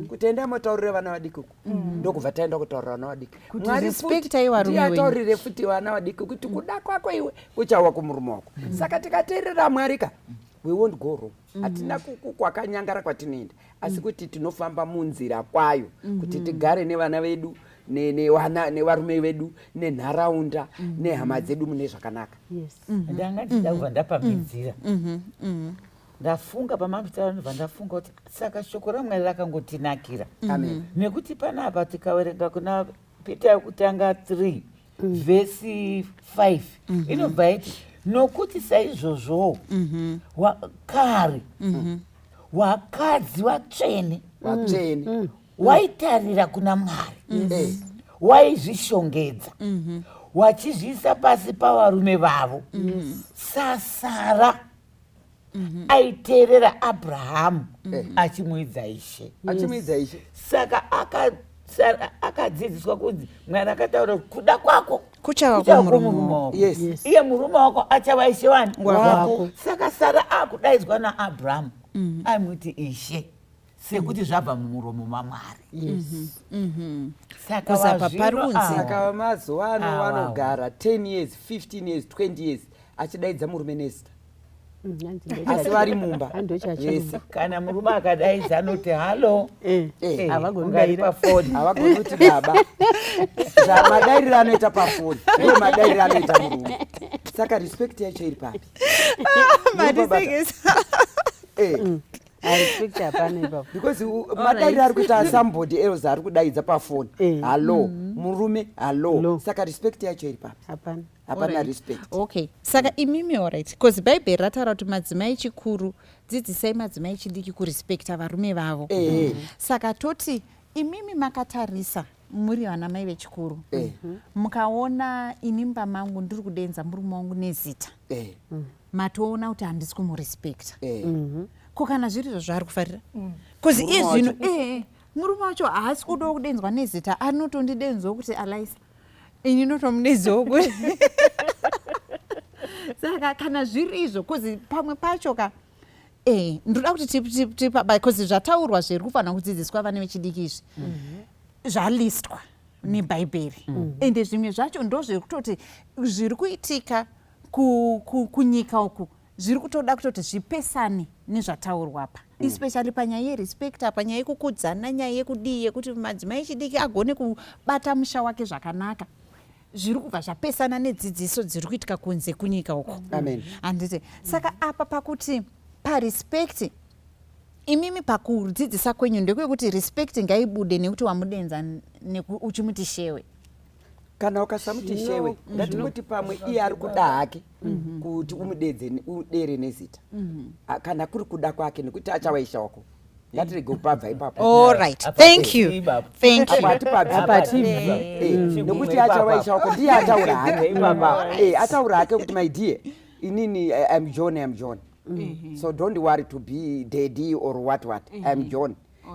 kuti endai motaurire vana vadiki uku. Ndokubva taenda kutaurira vana vadiki. Kuti Mwari respectai futi varume ndiye wenyu. ataurire futi vana vadiki kuti kuda kwako iwe kuchawa kumurume wako. Saka tikateerera Mwari ka, we won't go wrong. Hatina kwakanyangara kwatinoenda, asi kuti tinofamba munzira kwayo kuti tigare nevana vedu, nevarume vedu, nenharaunda, nehama dzedu mune zvakanaka. Ndanga ndichida kubva ndapamhidzira. Ndafunga pamamutaura, ndobva ndafunga kuti saka shoko raMwari rakangotinakira. Amen. Nekuti panapa tikaverenga kuna Peter yekutanga 3 vhesi 5, inobva iti, "Nokuti saizvozvowo kare wakadzi watsvene Vatsvene waitarira kuna Mwari, waizvishongedza, wachizviisa pasi pavarume vavo, saSara aiteerera Abrahamu, achimuidza ishe." Achimuidza ishe. Saka Sara akadzidziswa kunzi Mwari akataura kuti kuda kwako Kuchava kuchava kumurume kumurume wako. wako. Iye murume wako achava ishe wani? Wako. Saka Sara akudaidzwa naAbrahamu aimuti ishe, sekuti zvabva mumuromo maMwari. Saka Kuzapa vazvino parunzi. ava- Saka mazuva ano Ah, wow. vanogara 10 years, 15 years, 20 years achidaidza murume nezita, asi vari mumba vese. Kana murume akadaidza anoti, "Hello." Havagoni ungari kudaira. pafoni. Havagoni kuti baba. Zvamadairiro anoita pafoni ndiwo madairiro anoita murume. Saka respect yacho iri papi? Matisekesa. Respect hapana ipapo. Because madairiro ari kuita somebody else ari kudaidza pafoni, "Hello," murume, "Hello." Hello. Saka respect yacho iri papi? Hapana. Hapana respect. Okay, saka imimi, alright, because Bhaibheri rataura kuti madzimai chikuru dzidzisai madzimai chidiki kurespekta varume vavo. Saka toti imimi makatarisa muri vana mai vechikuru, mukaona ini mumba mangu ndiri kudenza murume wangu nezita, matoona kuti handisi kumurespekta. Ko kana zviri izvo zvaari kufarira? Because iye Murume zvino murume wacho haasi kudawo kudenzwa nezita, anotondidenzawo kuti Alaisa, ini notomunedzawo kuti Saka kana zviri izvo, kozi pamwe pacho ka, ndoda kuti because zvataurwa zviri kufanira kudzidziswa vana vechidiki izvi zvalistwa nebhaibheri, ende zvimwe zvacho ndo zviri kutoti zviri kuitika kunyika uku zviri kutoda kutoti zvipesane nezvataurwa apa, especially panyaya yerespect apa, nyaya yekukudzana, nyaya yekudii, yekuti madzimai echidiki agone kubata musha wake zvakanaka. Zviri kubva zvapesana nedzidziso dziri kuitika kunze kunyika uko. Amen. Handiti? Saka apa pakuti parespect, imimi pakudzidzisa kwenyu ndekwekuti respect ngaibude nekuti wamudenza uchimuti shewe? Kana ukasamuti shewe, ngatingoti pamwe iye ari kuda hake kuti umudedze, udere nezita. Ah, kana kuri kuda kwake, nekuti achawaisha wako, ngatirege kupabva ipapo. All right. Apa Thank you. Ipapo. Thank you. Apo hatipabvi. Apa hatibvi. Nekuti achawaisha wako ndiye ataura hake. Ipapa. Ataura hake kuti, "My dear, inini I'm John, I'm John, so don't worry to be daddy or what what, I'm John."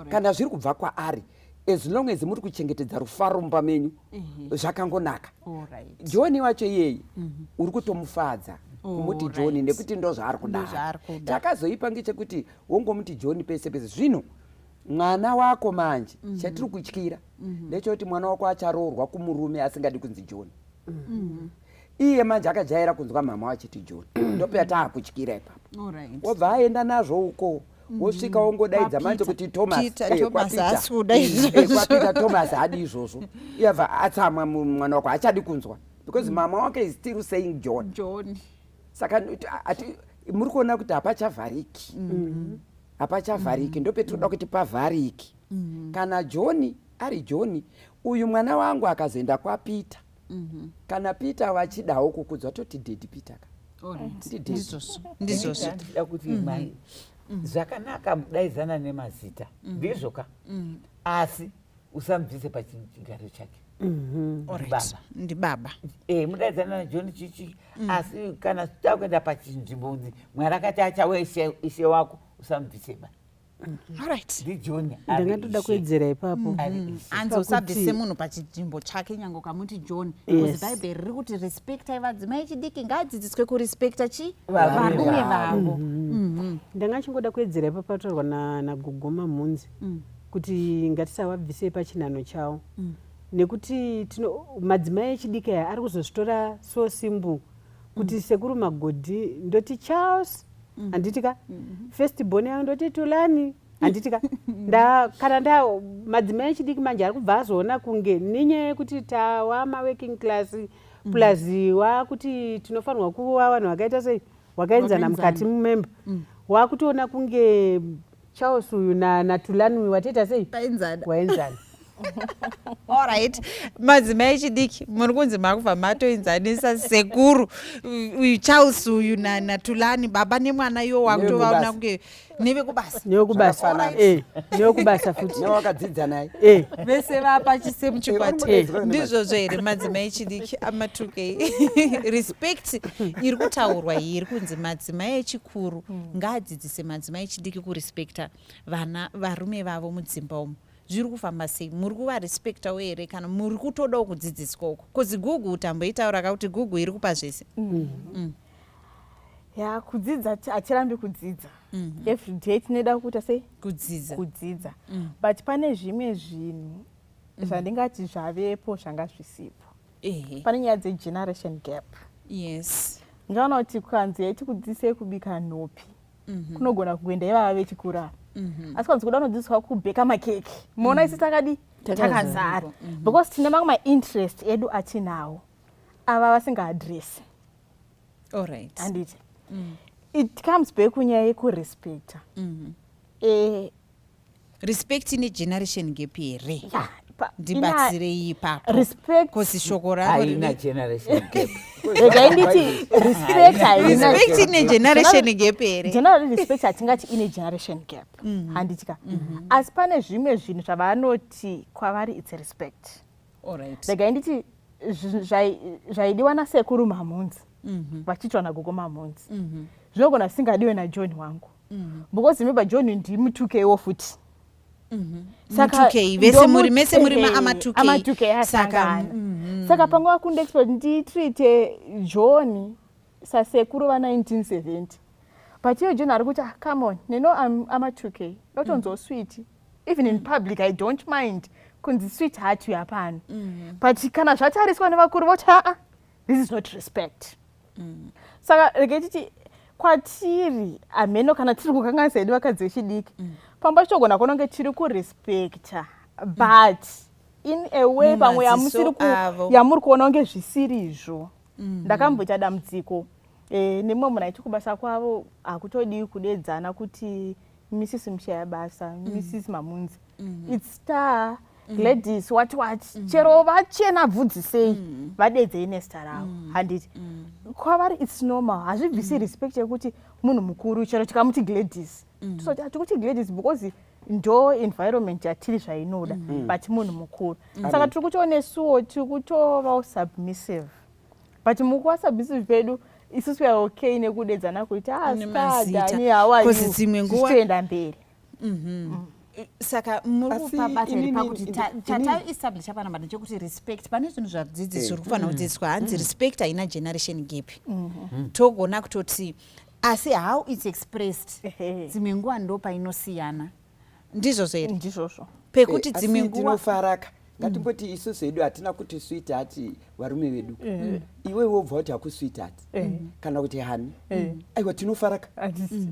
Kana zviri kubva kwaari, as long as muri kuchengetedza rufaro mumba menyu, zvakangonaka. John wacho iyeye uri kutomufadza kumuti John, nekuti ndo zvaari kuda. Ndozvaari kuda. Chakazoipa ngechekuti wongomuti John pese pese. Zvino mwana wako manje, chatiri kutyira ndechekuti mwana wako acharoorwa kumurume asingadi kunzi John. Iye manje akajaira kunzwa mama wachiti John. Ndopeya taakutyira ipapo. Wobva aenda nazvo uko, wosvika wongodaidza manje kuti Thomas. Peter, Thomas kwaPeter. haasi kuda izvozvo. KwaPeter Thomas haadi izvozvo. Iyabva atsamwa mwana wako, haachadi kunzwa because mama wake is still saying John. John. Saka muri kuona kuti hapachavhariki, hapachavhariki. Ndopetinoda kuti pavhariki. Kana John ari John, uyu mwana wangu akazoenda kwaPeter, kana Peter vachidawo kukudzwa, toti daddy Peter ka. Ndi daddy. Ndizvozvo, ndizvozvo. Ndida kuti mai, zvakanaka mudaidzana nemazita, ndizvo ka, asi usamubvise pachigaro chake. Baba. Ndibaba. Mudaidzana naJohn chichi, asi kana takuenda pachinzvimbo kunzi Mwari akati achawe ishe wako, usamubviseba. NdiJohn. Ndangatoda kuwedzera ipapo. Anzi usabvise munhu pachinzvimbo chake nyange ukamuti John, because Bhaibheri riri kuti respectai vadzimai echidiki, ngaadzidziswe kurespekta chi Varume varume vavo. vavo. Ndanga chingoda kuwedzera ipapo pataurwa nagogo Mamhunzi kuti ngatisavabvisei pachinhano chavo, nekuti madzimai echidiki aya ari kuzozvitora so simple kuti sekuru Magodhi ndoti Charles, handiti ka? First born yangu ndoti Tulani, handiti ka? Nda kana nda madzimai echidiki manje ari kubva azoona kunge nenyaya yekuti tawa maworking class, plus wakuti tinofanirwa kuva vanhu vakaita sei, wakaenzana mukati mumemba, wakutoona kunge Charles uyu naTulani uyu watoita sei? Paenzana. Waenzana. Alright, madzimai echidiki, muri kunzi makubva matoenzanisa sekuru uyu Charles uyu naTulani, baba nemwana iwo, wakutovaona Nevekubasa. kunge nevekubasa. Newekubasa. Zvakafanana. Newekubasa futi. Newakadzidza naye. Vese vapachisame chikwata. Vanongodaidzwa. Ndizvozvo here, madzimai echidiki ama2K? Respect iri kutaurwa iyi, iri kunzi madzimai echikuru ngaadzidzise madzimai echidiki kurespekta vana varume vavo mudzimba umu, zviri kufamba sei? Muri kuvarespektawo here, kana muri kutodawo kudzidziswa uko? Because Google tamboitaura kakuti Google iri kupa zvese. Ya, kudzidza hatirambi kudzidza. Every day tinoda kuita sei? Kudzidza. Kudzidza. But pane zvimwe zvinhu zvandingati zvavepo zvanga zvisipo. Pane nyaya dzegeneration gap. Ndinoona kuti kukanzi yaiti kudzidzisei kubika nhopi, kunogona kuenda ivava vechikura, asi kwanzi kuda unodzidziswa kubheka makeke, muona isi takadi takazara, because tine mamwe mainterest edu atinawo ava vasingaadresi. Handiti it comes back kunyaya yekurespecta? Respect negeneration gap here? Ya, Ndibatsirei ipapo. Respect Kosi shoko rako Haina generation gap. Regai nditi respect haina Respect ine generation gap here? General respect hatingati ine generation gap, handiti ka? Asi pane zvimwe zvinhu zvavanoti kwavari it's a respect. Regai nditi zvaidiwa nasekuru Mamhunzi vachiitwa nagogo Mamhunzi zvinogona zvisingadiwe naJohn wangu, because remember, John ndimutukewo futi. Saka Mutukei, vese muri mese muri ama2K. Ama2K Saka, asangana. Saka panguva kundiexpect nditreate John. Sasekuru va1970, but iye John ari kuti, "Ah, come on, neno ama 2K ndotonzwo sweet. Even in public I don't mind kunzi sweetheart uyapano." But kana zvatariswa nevakuru voti, "Aa, this is not respect." Saka regai titi kwatiri hameno kana tiri kukanganisa hedu vakadzi vechidiki. Pamba chitogona kuona kunge tiri kurespekta, but in a way pamwe Mumadziso yamusiri avo. Yamuri kuona kunge zvisirizvo. Ndakamboita dambudziko nemumwe munhu aiti kubasa kwavo hakutodii kudedzana kuti Mrs Mushaya basa, Mrs Mamunzi. It's star Gladys, what what, chero vachena bvudzi sei, vadedzei nezita ravo, handiti? Kwavari it's normal, hazvibvisi respect yekuti munhu mukuru. Chero tikamuti Gladys, tisoti hatikuti Gladys because ndo environment yatiri zvainoda, but munhu mukuru. Saka tiri kutonesuwo tiri kutovawo submissive, but mukuva submissive pedu isusu we are okay nekudedzana kuti, "Ah, Nemazita. star Dani, how are 'Cause you?" Dzimwe nguva- Zvichitoenda mberi. Saka muri Asi kupabata here pakuti tataestablisha panapa ndechekuti respect, pane zvinhu zvadzidziswa zviri kufanira kudzidziswa. Hanzi respect haina generation gap. Togona kutoti asi how it's expressed dzimwe nguva ndo painosiyana. Ndizvozvo here? Ndizvozvo. Pekuti Eh, dzimwe asi nguva tinofaraka. Ngatimboti isusu hedu hatina kuti sweetheart varume vedu. Iwe wobva kuti haku sweetheart kana kuti honey, aiwa, tinofaraka.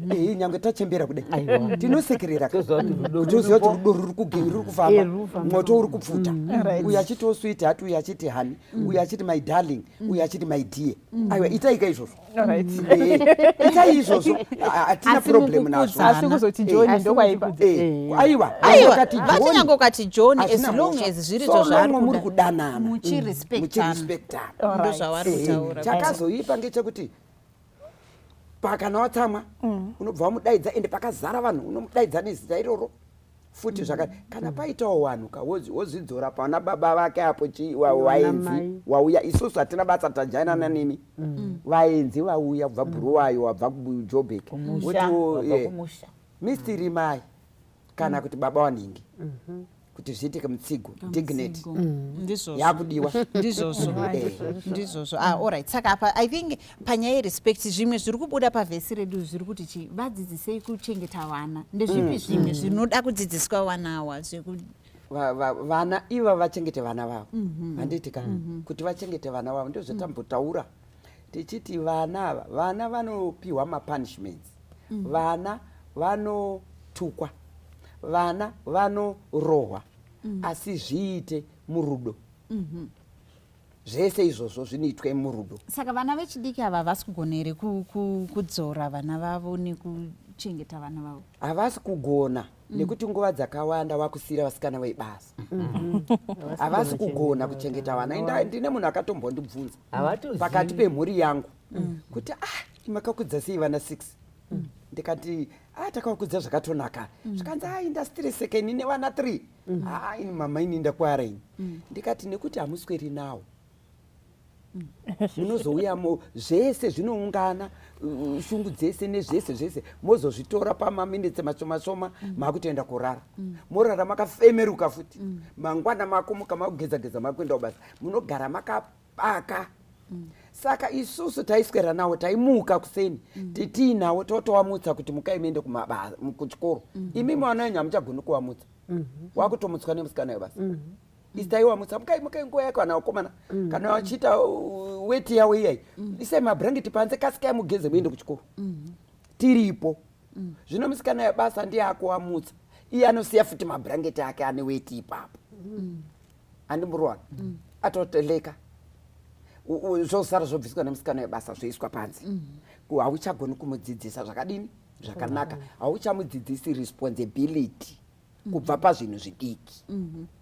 Ehe, nyange tachembera kudai, Aiwa. tinosekerera. Toziva kuti rudo Toziva kuti ruripo. rudo ruri kufamba. Eh, ruri kufamba. Moto uri kupfuta. Uyu achitiwo sweetheart, uyu achiti honey, uyu achiti my darling, uyu achiti my dear. Aiwa, itaika izvozvo. Eh, itai izvozvo. Hatina Asi problem nazvo. mukukudzana. Asi kuzoti John Asi ndokwaipa. Eh, aiwa. Aiwa, Vakati John, vachinyange ukati John, as hatina long mhosva. as zviri So izvo zvaari long muri kuda. kudanana, Muchirespektana. muchirespektana. Ndo zvavari kutaura. Chakazoipa ngechekuti pakana watsamwa, unobva wamudaidza, ende pakazara vanhu unomudaidza nezita iroro futi. Zvakati kana paitawo vanhu ka, wozvidzora pana baba vake apo chi Vana vaenzi mai. wauya. Isusu hatina basa, tajainana nemi. Vaenzi vauya kubva Bhuruwayo, wabva kuJobek. Kumusha, wabva kumusha. Mistiri mai kana kuti baba wanhingi, kuti zviitike mutsigo, dignity Ndizvozvo. yakudiwa. Ndizvozvo, ndizvozvo. Ah, alright. Saka apa I think panyaya yerespect, zvimwe zviri kubuda pavhesi redu zviri kuti chi vadzidzisei kuchengeta vana. Ndezvipi zvimwe zvinoda kudzidziswa vana awa Vana iva vachengete vana vavo, handiti ka? Kuti vachengete vana vavo, ndozvatambotaura tichiti vana ava, vana vanopiwa mapunishments, vana vanotukwa, vana vanorohwa, asi zviite murudo. Zvese izvozvo zvinoitwe murudo. Saka vana vechidiki ava havasi kugona here kudzora vana vavo nekuchengeta vana vavo? Havasi kugona nekuti nguva dzakawanda wakusiyira vasikana vebasa. Havasi kugona kuchengeta vana. Ndine munhu akatombondibvunza Havatozivi. pakati pemhuri yangu kuti, "Ah, makakudza sei vana 6?" Ndikati, "A, takavakudza zvakatonaka." Zvikanzi, "A, indastreseka ini nevana 3. Haa, ini mama, ini ndakwara ini." Ndikati, "Nekuti hamusweri nawo, munozouyamo zvese zvinoungana, shungu dzese nezvese zvese mozozvitora pamaminitsi mashoma shoma, makutoenda kurara, morara makafemeruka futi. Mangwana makumuka, makugeza-geza, makuenda kubasa, munogara makabaka." Saka isusu taiswera nawo, taimuka kuseni tiinawo, totowamutsa kuti mukai muende kuchikoro. Imi mwana wenyu hamuchagoni kuwamutsa, wakutomutswa nemusikana webasa. Isi taiwamutsa, "Mukai, mukai, nguva yako." Kana vakomana, kana vachiita weti yavo iyai, "Isai mabhurangeti panze, kasikai mugeze muende kuchikoro." Tiripo zvino, musikana webasa ndiye akuwamutsa. Iye anosiya futi mabhurangeti ake ane weti ipapo, handimburuwana atoteleka. Zvosara zvobviswa nemusikana webasa, zvoiswa panze. Hauchagoni kumudzidzisa zvakadini zvakanaka, hauchamudzidzisi responsibility kubva pazvinhu zvidiki,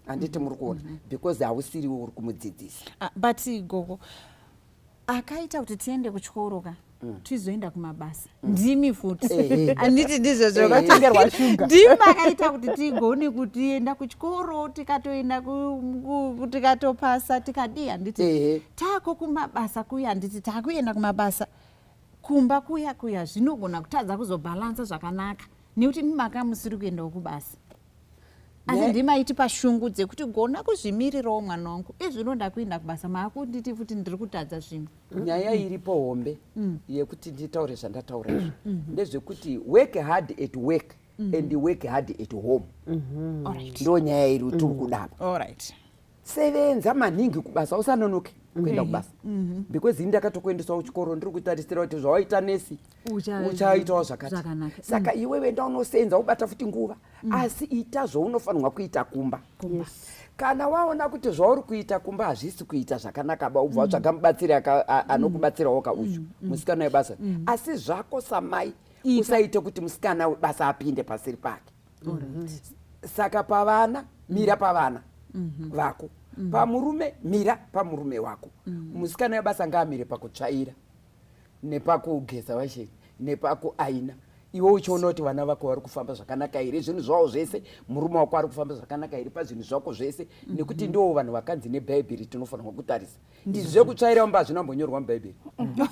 handiti muri kuona? Because hausiriwo uri kumudzidzisa. Ah, but gogo, akaita kuti tiende kuchikoro ka, tizoenda kumabasa, ndimi futi, handiti ndizvozvo? Vakatengerwa shuga. Ndimi akaita kuti tigone kutienda kuchikoro, tikatoenda tikatopasa, tikadii, handiti? Taako kumabasa kuya, handiti? Taakuenda kumabasa, kumba kuya kuya zvinogona kutadza kuzobhalansa zvakanaka nekuti mimaka musiri kuendawo kubasa. Asi Ne- ndimaitipa shungu dzekuti gona kuzvimirirawo mwana wangu. Izvino ndakuenda kubasa, maakunditi futi ndiri kutadza zvimwe. Nyaya iripo hombe yekuti nditaure zvandataura izvo ndezvekuti work hard at work and work hard at home. Alright. Ndo nyaya iri tiri kudapa. Alright. Sevenza maningi kubasa, usanonoke kuenda kubasa, because ini ndakatokuendesawo kuchikoro ndiri kutarisira kuti zvawaita nesi uchaitawo zvakati. Zvakanaka. Saka iwewe enda unosenza, ubata futi nguva, asi ita zvaunofanirwa kuita kumba. Kana waona kuti zvauri kuita kumba hazvisi kuita zvakanaka ba, ubva watsvaga mubatsiri anokubatsirawo kauchu musikana webasa. Asi zvako samai, usaite kuti musikana webasa apinde pasiri pake. Saka pavana, mira pavana vako. Pamurume, mira pamurume wako. Musikana webasa ngaamire pakutsvaira nepakugeza washeni nepakuaina. Iwe uchiona kuti vana vako vari kufamba zvakanaka here, zvinhu zvavo zvese, murume wako ari kufamba zvakanaka here pazvinhu zvako zvese, nekuti ndo vanhu vakanzi nebhaibheri tinofanirwa kutarisa. Izvi zvekutsvaira mumba hazvina kumbonyorwa mubhaibheri,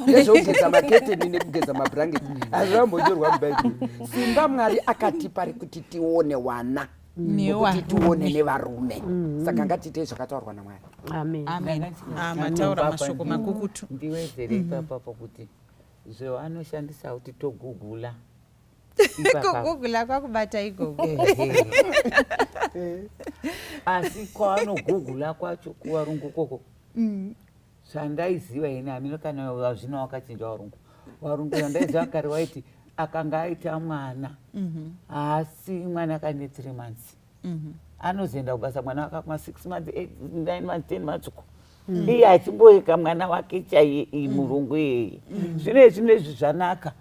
nezvekugeza maketeni nekugeza mabhurangeti hazvina kumbonyorwa mubhaibheri. Simba Mwari akatipa rekuti tione wana nekuti tione nevarume, saka ngatiitei zvakataurwa naMwari. Amen. Amen. Ndakati- Ah, mataura Papa, mashoko makukutu. Ndiwedzere ipapapo kuti zvevanoshandisa kuti togugula ipapapa. Kugugula kwakubata igogo. Ehe. Asi kwavanogugula kwacho kuvarungu koko, zvandaiziva ini, hamino kana vazvino wakachinja varungu. Varungu zvandaiziva kare waiti akanga aita mwana, haasi mwana kane 3 months, anozoenda kubasa mwana wake kuma 6 months, 8, 9 months, 10 months uko, iye achimboeka mwana wake chaiye. Iyi murungu iyeye zvino zvinezvi zvanaka,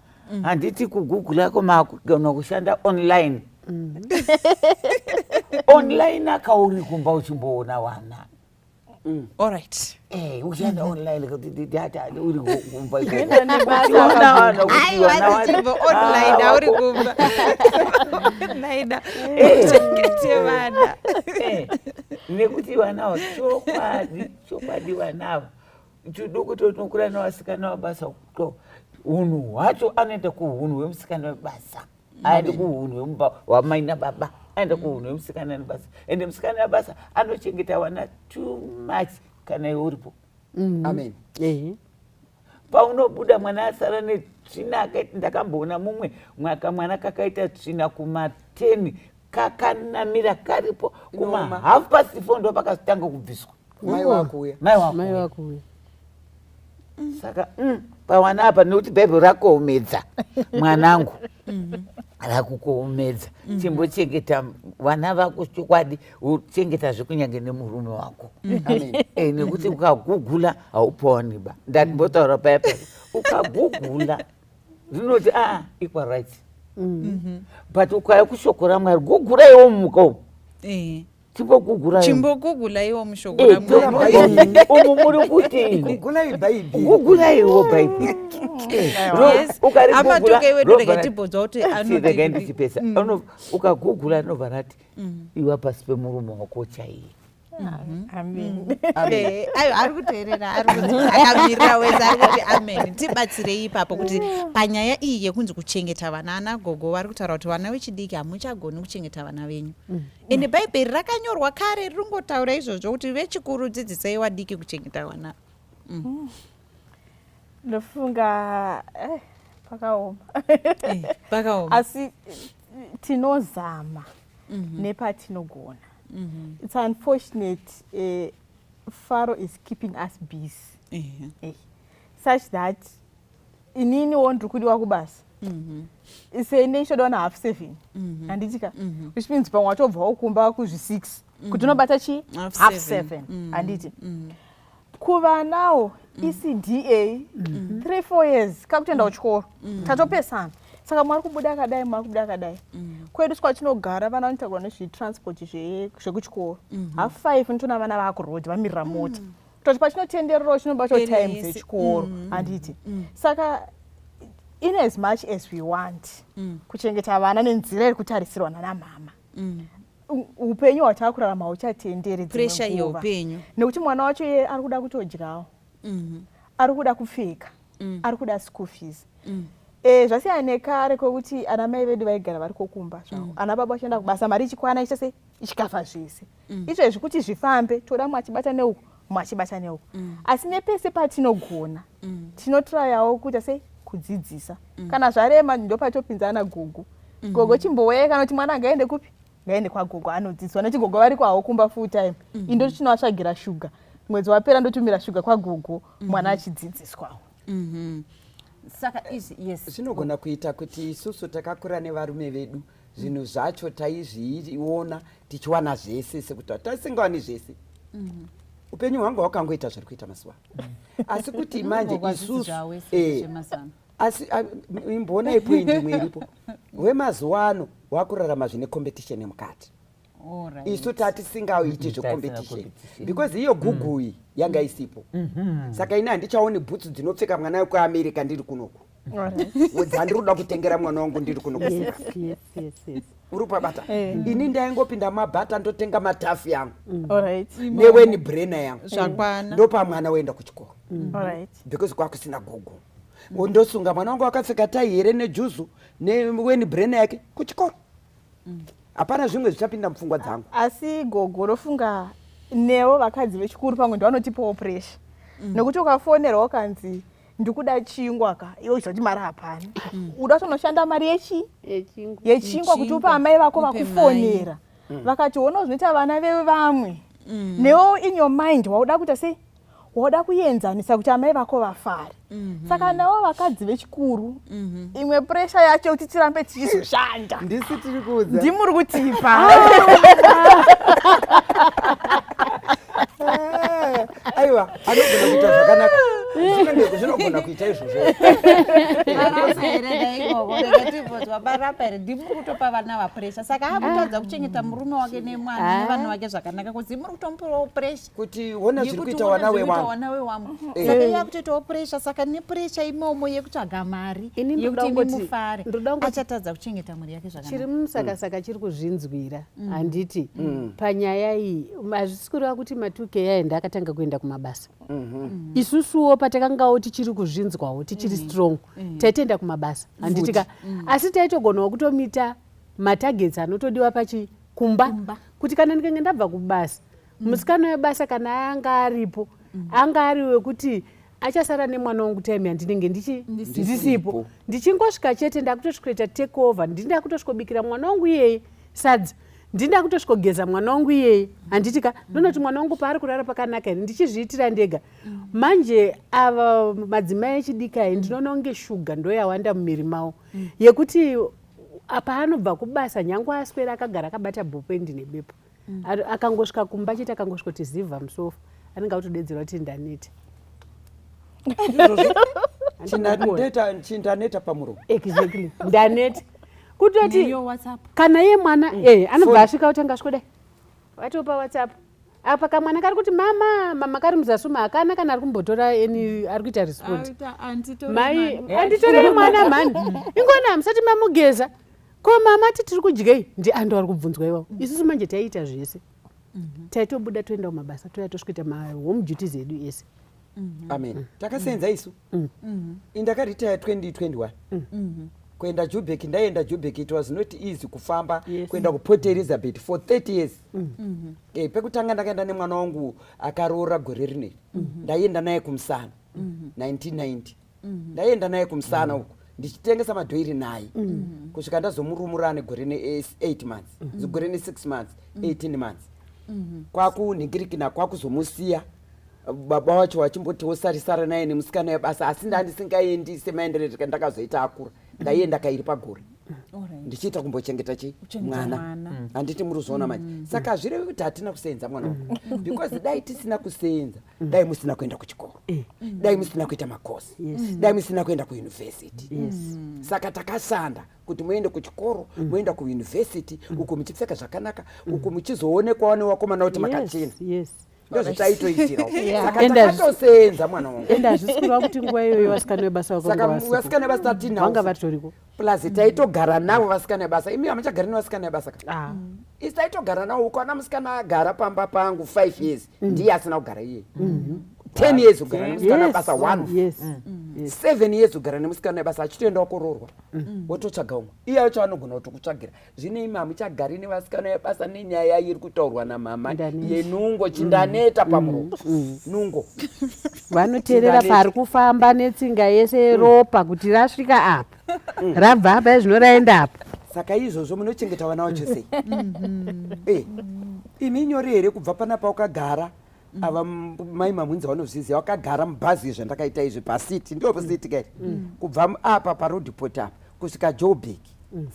handiti? Kugugulako maakugona kushanda online, online akauri kumba uchimboona wana. Alright. Ushanda online kuti data uri kumba ikoko. Kuenda nebasa. Uchiona vana kuti Aiwa, vana tichibva online auri kumba online uchengete vana. Nekuti vanavo, chokwadi chokwadi, vanavo chiduku totinokura nevasikana vabasa kuto unhu hwacho anoenda kuhunhu hwemusikana webasa, aende kuhunhu hwemumba hwamai nababa, aende kuhunhu hwemusikana nebasa. Ende musikana webasa anochengeta vana too much kana iwe uripo. Amen. Ehe. Paunobuda mwana asara netsvina akaiti. Ndakamboona mumwe mwaka mwana kakaita tsvina kuma10, kakanamira karipo kuma Inooma. 4:30 ndo pakatanga kubviswa. Mai wakuuya. Mai wako. Mai vakuuya. Saka pawana apa, nekuti bhaibheri rakuomedza mwanangu, rakukuomedza, chimbochengeta vana vako chokwadi, uchengetazve kunyange nemurume wako. Amen. Nekuti ukagugula hauponiba. Ndambotaura paya paya, ukagugula rinoti aa equal rights, but ukauya kushoko raMwari, guguraiwo mumuka umu. Chimboguguraiwo. Chimbogugulaiwo mushoko raMwari. Umu muri kuti Gugulai bhaibheri. Gugulaiwo bhaibheri. Yes. Amatoke iwe, rega timbonzwa kuti anoti- Rega ndichipesa. Ukagugula rinobva rati iwa pasi pemurume wako chaiye. Amen. Aiwa, ari kuteerera, ari kuti akamirira wese, ari kuti amen. Tibatsirei ipapo kuti panyaya iyi yekunzi kuchengeta vana, ana gogo vari kutaura kuti vana vechidiki hamuchagoni kuchengeta vana venyu, ende bhaibheri rakanyorwa kare ringotaura izvozvo kuti vechikuru dzidzisai vadiki kuchengeta vana. Ndofunga pakaoma. Pakaoma. Asi tinozama nepatinogona. It's unfortunate, Faro is keeping us busy such that ininiwo ndiri kudiwa kubasa sene ichoda na 7:30, handiti ka? Which means pamwe watobvawo kumba kuzvi6 kuti unobata chi Half half seven. seven, handiti? Kuvanawo ECDA 3, 4 years kakutoenda kuchikoro, tatopesana. Saka mwari kubuda akadai, mwari kubuda akadai. Kwedu kwatinogara vana vanotakurwa nezvitransport zvekuchikoro. 5:30 unotoona vana vakurodhi vamirira mota, kutoti pachinotendererawo chinobatawo Ere time yese. dzechikoro, handiti? Saka in as much as we want kuchengeta vana nenzira iri kutarisirwa nana mama, upenyu hwatakurarama hauchatenderi dzimwe Pressure nguva. yeupenyu. Nekuti mwana wacho iye ari kuda kutodyawo, ari kuda kupfeka, ari kuda school fees. Zvasiyana nekare kwekuti ana mai vedu vaigara vari kokumba zvavo, ana baba vachienda kubasa, mari ichikwana ichita sei, ichikafa zvese. Izvezvi kuti zvifambe toda mwachibata neuku, mwachibata neuku, asi nepese patinogona tinotrayawo kuita sei, kudzidzisa. Kana zvarema ndopatopinza ana gogo. Gogo chimbouyai, kana kuti mwana ngaende kupi, ngaende kwagogo anodzidziswa, nekuti gogo variko havo kumba full time. Indo tinovatsvagira shuga, mwedzi wapera ndotumira shuga kwagogo, mwana achidzidziswawo. Saka izvi, yes. Zvinogona kuita kuti isusu takakura nevarume vedu, zvinhu zvacho taizviona tichiwana zvese, sekuti tasingawani zvese. Upenyu hwangu hwakangoita zviri kuita mazuva ano, asi kuti manje isusu asi imboonai point imwe iripo. Wemazuva ano wakurarama zvine competition mukati. Isu tatisingaiti zvecompetition because iyo Google iyi yanga isipo. Saka ini handichaoni bhutsu dzinopfeka mwana wekuAmerica ndiri kunoku, dzandiri kuda kutengera mwana wangu ndiri kunoku. Uri pabata? Ini ndaingopinda mabhata, ndotenga matafi yangu neweni brena yangu. Zvakwana. Ndopa mwana woenda kuchikoro because kwakusina Google. Ndosunga mwana wangu akapfeka tai here nejuzu neweni brena yake kuchikoro. Hapana zvimwe zvichapinda mupfungwa dzangu. Asi gogo, rofunga nevo vakadzi vechikuru pamwe ndovanotipawo pressure, nekuti ukafonerwa ukanzi ndikuda chingwa ka, iwe uchida kuti mari hapana, uda kutonoshanda mari yechi Yechingwa. Yechingwa kuti upe amai vako. Upe mai. Vakufonera vakati ona zvinoita vana vevamwe, newo in your mind wauda kuita sei, wauda kuenzanisa kuti amai vako vafare. Saka navo vakadzi vechikuru, imwe pressure yacho yekuti tirambe tichizoshanda. Ndisi tiri kuudza. Ndimuri kutipa. Aiwa, anogona kuita zvakanaka. Zvinogona kuita izvozvo. Marapa here naikoko? Ndakatibvunzwa, marapa here? Ndimuri kutopa vana vapressure, saka akutadza kuchengeta murume wake nemwana nevana vake zvakanaka kuzi muri kutomupawo pressure. Kuti ona zviri yekuti kuita ona wana zviri kuita wewangu. wana wewangu, saka iye akutoitawo pressure. Saka nepressure imomo yekutsvaga mari Ini ndoda yekuti imi mufare, ndoda kungoti achatadza kuchengeta mhuri yake chiri zvakanaka. musakasaka chiri kuzvinzwira, handiti? Panyaya iyi hazvisi kureva kuti matuke yaenda akatanga kuenda kumabasa. Isusuwo patakangawo tichiri kuzvinzwawo, tichiri strong, taitoenda kumabasa, handiti ka? Asi taitogonawo kutomita matargets anotodiwa pachi kumba, Kumba. kuti kana ndikange ndabva kubasa, musikana webasa kana anga aripo, anga ari wekuti achasara nemwana wangu time yandinenge ndisipo, ndichingosvika chete ndakutosvikoita take over, ndindakutosvikobikira mwana wangu iyeye sadza, ndindakutosvikogeza mwana wangu iyeye, handiti ka? Ndonoti mwana wangu paari kurara pakanaka here, ndichizviitira ndega. Manje ava madzimai echidiki ayi, ndinoona kunge shuga ndo yawanda mumiri mavo, yekuti apa anobva kubasa, nyange aswera akagara akabata bhopendi nebepa, akangosvika kumba chete, akangosvikoti zivha musofa, anenge autodedzera kuti ndaneta. Chindaneta pamuromo. Exactly, ndaneta kutoti Neiyo WhatsApp. Kana iye mwana anobva asvika kutanga asvikodai vatopa WhatsApp. Apa kamwana kari kuti mama, mama, kari muzasi umu, hakana kana ari kumbotora any ari kuita respond. Mai anditorei mwana mhani, ingona hamusati mamugeza ko? Mama ti tiri kudyei? Ndi ando ari kubvunzwa iwawo. Isusu manje taiita zvese, taitobuda toenda kumabasa, toya tosvikoita mahome duties edu ese. Amen. Takasenza isu. Indakaritaya 2021 kuenda Jubek. Ndaenda Jubek, it was not easy kufamba kuenda kuPort Elizabeth for 30 years. Pekutanga ndakaenda nemwana wangu akaroora gore rineri, ndaienda naye kumusana 1990. Ndaienda naye kumusana uku ndichitengesa madhoiri naye kusvika ndazomurumura negore ne8 months, gore ne6 months, 18 months, kwakunhingirikina kwakuzomusiya. Baba wacho wachimboti wosarisara naye nemusikana webasa, asi ndandisingaendi semaenderero ndakazoita akura. Ndaienda kairi pagore ndichiita kumbochengeta chi Kuchengeta mwana. mwana. Handiti muri kuzoona manje? Saka hazvirevi kuti hatina kuseenza mwana wako, because dai tisina kuseenza, dai musina kuenda kuchikoro, dai musina kuita makosi, dai musina kuenda kuyunivhesiti. Saka takashanda kuti muende kuchikoro, muenda kuyunivhesiti uku muchipfeka zvakanaka, uku muchizoonekwawo newakomana kuti makachena. Ndozvataitoitira. Saka takatosenza mwana wangu. Ende hazvisi kureva kuti nguva iyoyo vasikana vebasa Saka vasikana vebasa tinawo. Vanga vatoriko. Plus taitogara navo vasikana vebasa. Imi hamuchagari nevasikana vebasa ka? Ah. Isi taitogara navo. Ukaona musikana agara pamba pangu 5 years, ndiye asina kugara iye. 10 years kugara nemusikana webasa one. 7 years kugara nemusikana webasa, achitoenda wakoroorwa, wototsvaga umwe. Iye acho anogona kutokutsvagira. Zvino imi hamuchagari nevasikana vebasa nenyaya iri kutaurwa namama Ndaneta. Yenungo. Chindaneta pamuromo, nungo. Vanoteerera Chindaneta. pari kufamba netsinga yese yeropa kuti rasvika apa, rabva apa, zvino raenda apa. Saka izvozvo munochengeta vana vacho sei? Imi nyore here kubva panapa wakagara? Ava mai Mamunzi vanozviziva. Wakagara mubhazi, zvandakaita izvi pasiti, ndo pasiti kai, kubva apa paRoodepoort apa kusvika Joburg,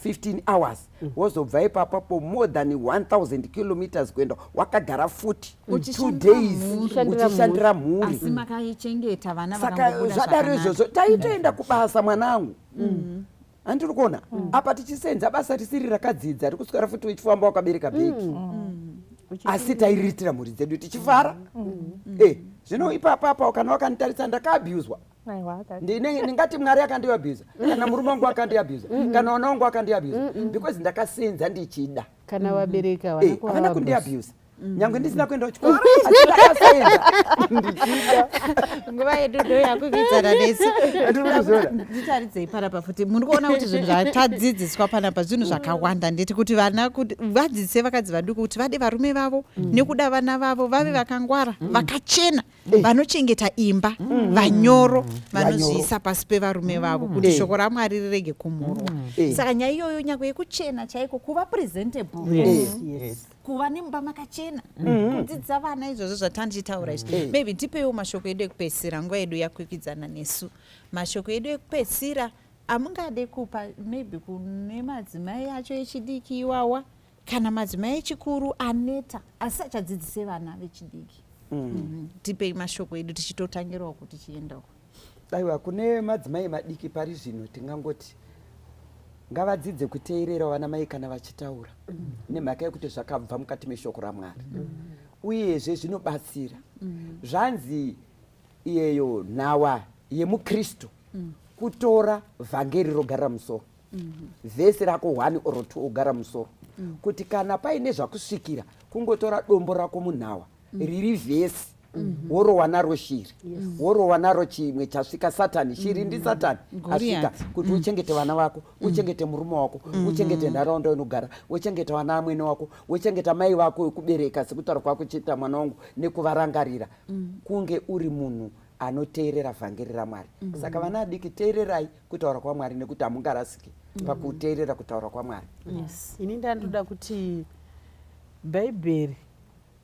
15 hours. Wozobva ipapapo more than 1000 kilometers kuenda, wakagara futi 2 Uchishandira days. mhuri. Uchishandira. Uchishandira mhuri. Asi makaichengeta vana Saka vakangobuda zvadaro zvakanaka. izvozvo, taitoenda kubasa, mwanangu, handiri kuona apa tichisenza basa risiri rakadzidza, rikuswera futi uchifamba wakabereka bhegi, asi tairiritira mhuri dzedu tichifara. Zvino ipapapa kana wakanditarisa, ndakaabhuzwa. Aiwa, Ndingati Mwari akandiabhuza, kana murume wangu akandiabhuza, kana vana wangu akandiabhuza, because ndakasenza ndichida. Kana vabereki Havana havana kundiabhuza, nyange ndisina kuenda kuchikoro, asi ndakasenza ndichida. Nguva yedu ndo yakuvidzana nesu. Ndiri kuzviona. Nditaridzei panapa futi. Muri kuona kuti zvinhu zvatadzidziswa panapa zvinhu zvakawanda. Ndeti kuti vana, kuti vadzidzise vakadzi vaduku kuti vade varume vavo nekuda vana vavo, vave vakangwara, vakachena, vanochengeta imba, vanyoro, vanozviisa pasi pevarume vavo, kuti shoko raMwari rirege kumhurwa. Saka nyaya iyoyo, nyangwe yekuchena chaiko, kuva presentable, kuva nemumba makachena, kudzidzisa vana izvozvo zvatandichitaura izvi. Maybe tipeiwo mashoko edu ekupedzisira. Nguva yedu yakwikwidzana nesu. Mashoko edu ekupedzisira amungade kupa, maybe kune madzimai acho echidiki iwawa, kana madzimai echikuru aneta asi achadzidzise vana vechidiki. Tipei mashoko edu tichitotangirawo kuti tichiendako. Aiwa, kune madzimai madiki pari zvino, tingangoti ngavadzidze kuteerera vana mai kana vachitaura, nemhaka yekuti zvakabva mukati meshoko raMwari, uyezve zvinobatsira. Zvanzi iyeyo nhawa yemukristu kutora vhangeri rogara musoro, vhesi rako 1 or 2 ogara musoro, kuti kana paine zvakusvikira, kungotora dombo rako munhawa riri vhesi, worowa naro shiri, worowa naro chimwe chasvika, Satani. Shiri ndisatani asvika. Goriati. Kuti uchengete vana vako, uchengete murume wako, uchengete nharaunda inogara, uchengete vana amwene wako, uchengeta mai vako wekubereka, sekutaura kwako chiita mwana wangu, nekuvarangarira, kunge uri munhu anoteerera vhangeri raMwari. Saka vana adiki, teererai kutaura kwaMwari, nekuti hamungarasiki pakuteerera kutaura kwaMwari. Ini ndandoda kuti Bhaibheri,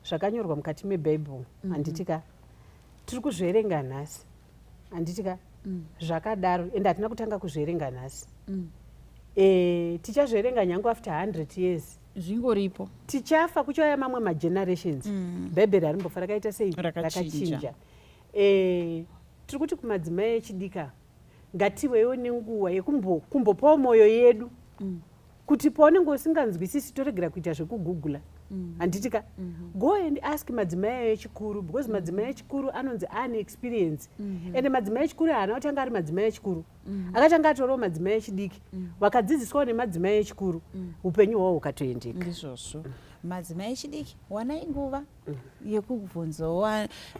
zvakanyorwa mukati mebhaibheri, handiti ka tiri kuzverenga nhasi, handiti ka zvakadaro? Ende hatina kutanga kuzverenga nhasi. Tichazverenga nyange after 100 years. Zvingoripo. Tichafa, kuchauya mamwe magenerations. Bhaibheri harimbofa rakaita sei? Rakachinja. Rakachinja. Tiri kuti kumadzimai echidika, ngativewo nenguva yekumbopawo mwoyo yedu, kuti paunenge usinganzwisisi, toregera kuita zvekugugula, handiti ka? Go and ask madzimai echikuru, because madzimai echikuru anonzi ane experience. Ende madzimai echikuru haana kutanga ari madzimai echikuru, akatanga atoriwo madzimai echidiki, vakadzidziswawo nemadzimai echikuru, upenyu hwavo hukatoendeka. Ndizvozvo. Madzimai echidiki, wanai nguva yekubvunzawo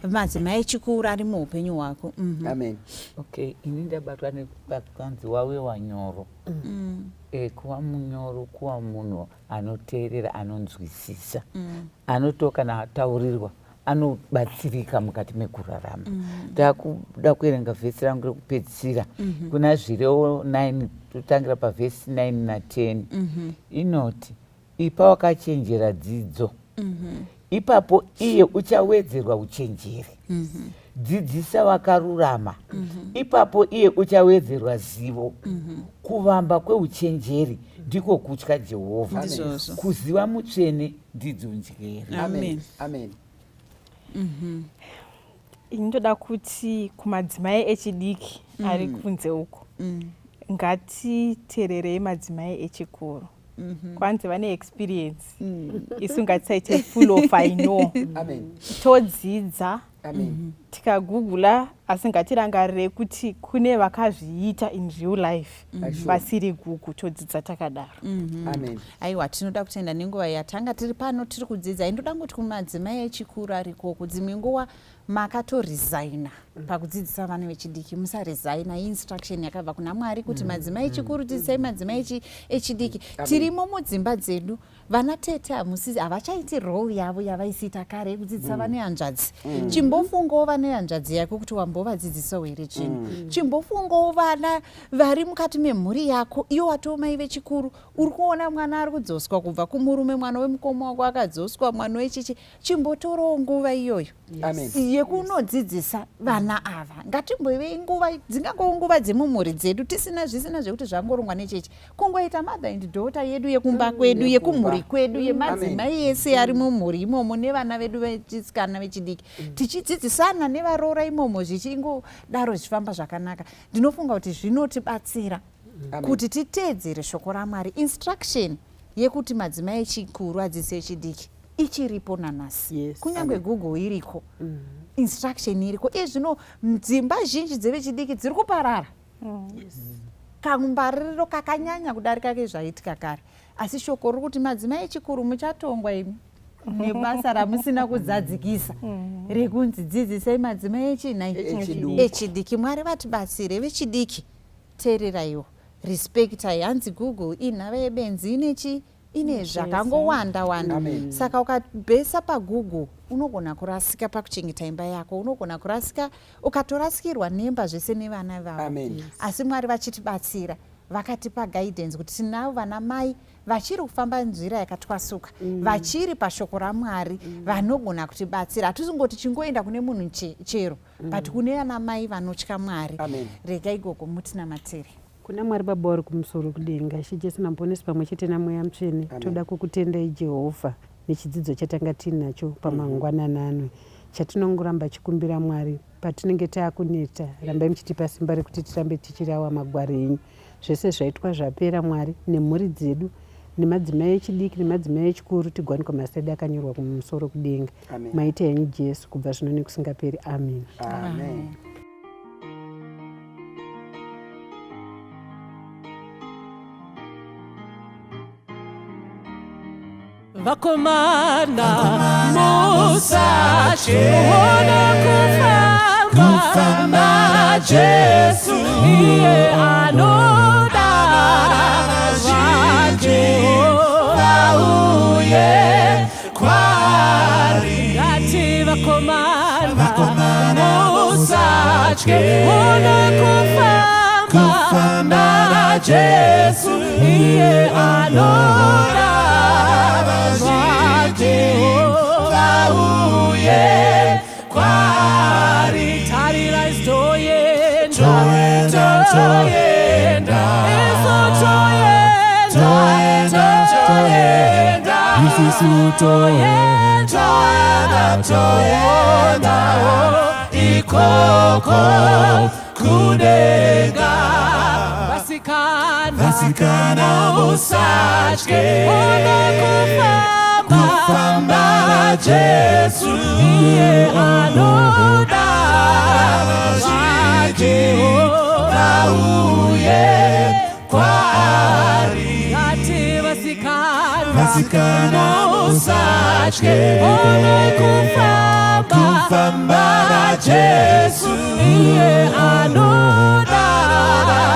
madzimai echikuru ari muupenyu hwako. Amen. Okay, ini ndabatwa nepakanzi wave wanyoro. Kuva munyoro kuva munhu anoteerera, anonzwisisa, anoto kana ataurirwa anobatsirika mukati mekurarama. Ndakuda kuerenga vhesi rangu rekupedzisira kuna Zvirevo 9, totangira pavhesi 9 na10. Inoti, "Ipa wakachenjera dzidzo, ipapo iye uchawedzerwa uchenjeri. Dzidzisa wakarurama, ipapo iye uchawedzerwa zivo. Kuvamba kweuchenjeri ndiko kutya Jehovha. Ndizvozvo. Kuziva Mutsvene ndidzo njere." Amen. Amen. Ini ndoda kuti kumadzimai echidiki ari kunze uko, ngatiteererei madzimai echikuru. Kwanzi vane experience. Isu ngatisaite full of "I know." Amen. Todzidza. Amen. Tikagugula, asi ngatirangarirei kuti kune vakazviita in real life vasiri Google, todzidza takadaro. Amen. Aiwa, tinoda kutenda nenguva yatanga tiri pano tiri kudzidza. Indoda ngoti kumadzimai echikuru arikoko, dzimwe nguva makatoresigna pakudzidzisa vana vechidiki, musaresigna. Instruction yakabva kuna Mwari kuti madzimai echikuru dzidzisai madzimai echidiki. Tirimo mudzimba dzedu, vana tete hamusi havachaiti role yavo yavaisiita kare yekudzidzisa vane hanzvadzi. Chimbofungawo vane hanzvadzi yako kuti wambovadzidzisawo here chinhu. Chimbofungawo vana vari mukati memhuri yako. Iwo watoo mai vechikuru, uri kuona mwana ari kudzoswa kubva kumurume, mwana wemukoma wako akadzoswa, mwana wechichi. Chimbotorawo nguva iyoyo Amen. Yekunodzidzisa vana ava. Ngatimboivei nguva, dzingangova nguva dzemumhuri dzedu, tisina zvisina zvekuti zvangorongwa nechechi, kungoita mother and daughter yedu yekumba kwedu, yekumhuri kwedu, yemadzimai ese ari mumhuri imomo nevana vedu vechisikana vechidiki, tichidzidzisana nevaroora imomo, zvichingodaro zvichifamba zvakanaka. Ndinofunga kuti zvinotibatsira Amen. Kuti titeedzere shoko raMwari. Instruction yekuti madzimai echikuru adzidzise echidiki ichiripo nanhasi. Kunyange Google iriko, instruction iriko. Iye zvino dzimba zhinji dzevechidiki dziri kuparara, kambaririro kakanyanya kudarika kezvaiitika kare. Asi shoko riri kuti madzimai echikuru muchatongwa imi nebasa ramusina kuzadzikisa rekunzi dzidzisai madzimai echinai Echiduku. Echidiki. Mwari vatibatsire. Vechidiki, teereraiwo, respectai. Hanzi Google inhava yebenzi, inechi ine zvakangowanda wanda. Amen. Saka ukabhesa paGoogle unogona kurasika pakuchengeta imba yako, unogona kurasika ukatorasikirwa nemba zvese nevana vavo. Amen. Asi Mwari vachitibatsira, vakatipa guidance kuti tinavo vana mai vachiri kufamba nzira yakatwasuka, vachiri pashoko raMwari, vanogona kutibatsira. Hatisingoti chingoenda kune munhu chero, but kune vana mai vanotya Mwari. Amen. Regai gogo mutinamatire. Kuna Mwari Baba vari kumusoro kudenga, Ishe Jesu naMuponesi pamwe chete naMweya Mutsvene, toda kukutendai Jehovha nechidzidzo chatanga tiinacho pamangwanani ano. Chatinongoramba chikumbira Mwari, patinenge taakuneta, rambai muchitipa simba rekuti tirambe tichirawa magwaro enyu. Zvese zvaitwa zvapera Mwari, nemhuri dzedu, nemadzimai echidiki nemadzimai echikuru, tigowanikwa mazita edu akanyorwa kumusoro kudenga. Amen. Maita henyu Jesu, kubva zvino nekusingaperi. Amen. Amen. Vakomana, musatye kufamba kufamba Jesu, iye anoda vazhinji vauye kwaari. Ngati vakomana, musatye kufamba kufamba Jesu, iye anoda vazhinji vauye kwaari. Tarirai, toenda, toenda, toenda, isu toenda, toenda, isusu toenda, toenda ikoko kudenga. Vasikana, vasikana, musatye kufamba kufamba naJesu, iye anoda vazhinji vauye kwaari. Ngati vasikana, vasikana, musatye kufamba kufamba naJesu, iye anoda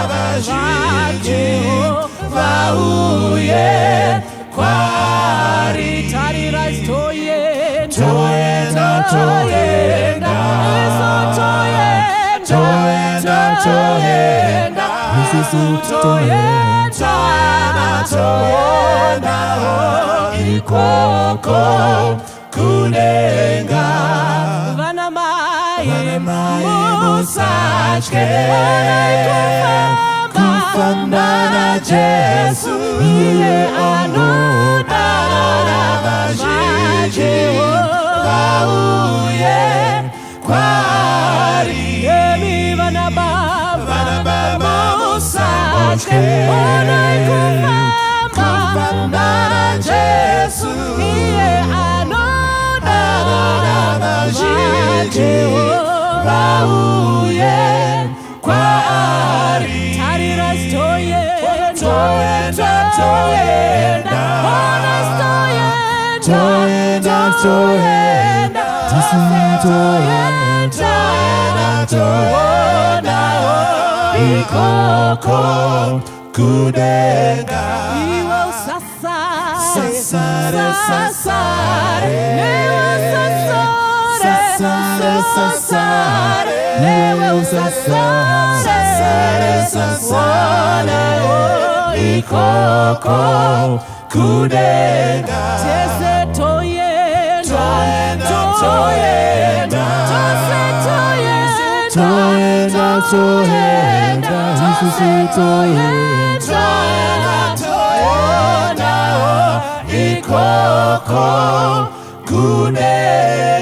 vazhinji vauye kwaari. Tarirai, toenda, toenda, toenda, isu toenda, toenda, toenda, isusu toenda, toenda ikoko kudenga. Vana mai, musatye kufamba naJesu, iye anoda vazhinji vauye kwaari. Emi vana baba, musatye kufamba naJesu, iye anoda vazhinji. Vauye kwaari. Tarira toenda, Toenda, toenda. Ona Toenda, toenda. Tisu toenda, toenda. Ikoko kudenga. Iwe usasare, Sasare, sasare. Newe usasare, Sasare, sasare. Newe Sasare, usasare, sasare. Ikoko kudenga. Tese toenda, Toenda, toenda. Tose toenda, Toenda, toenda. Tose toenda, Toenda, toenda. Ikoko kudenga.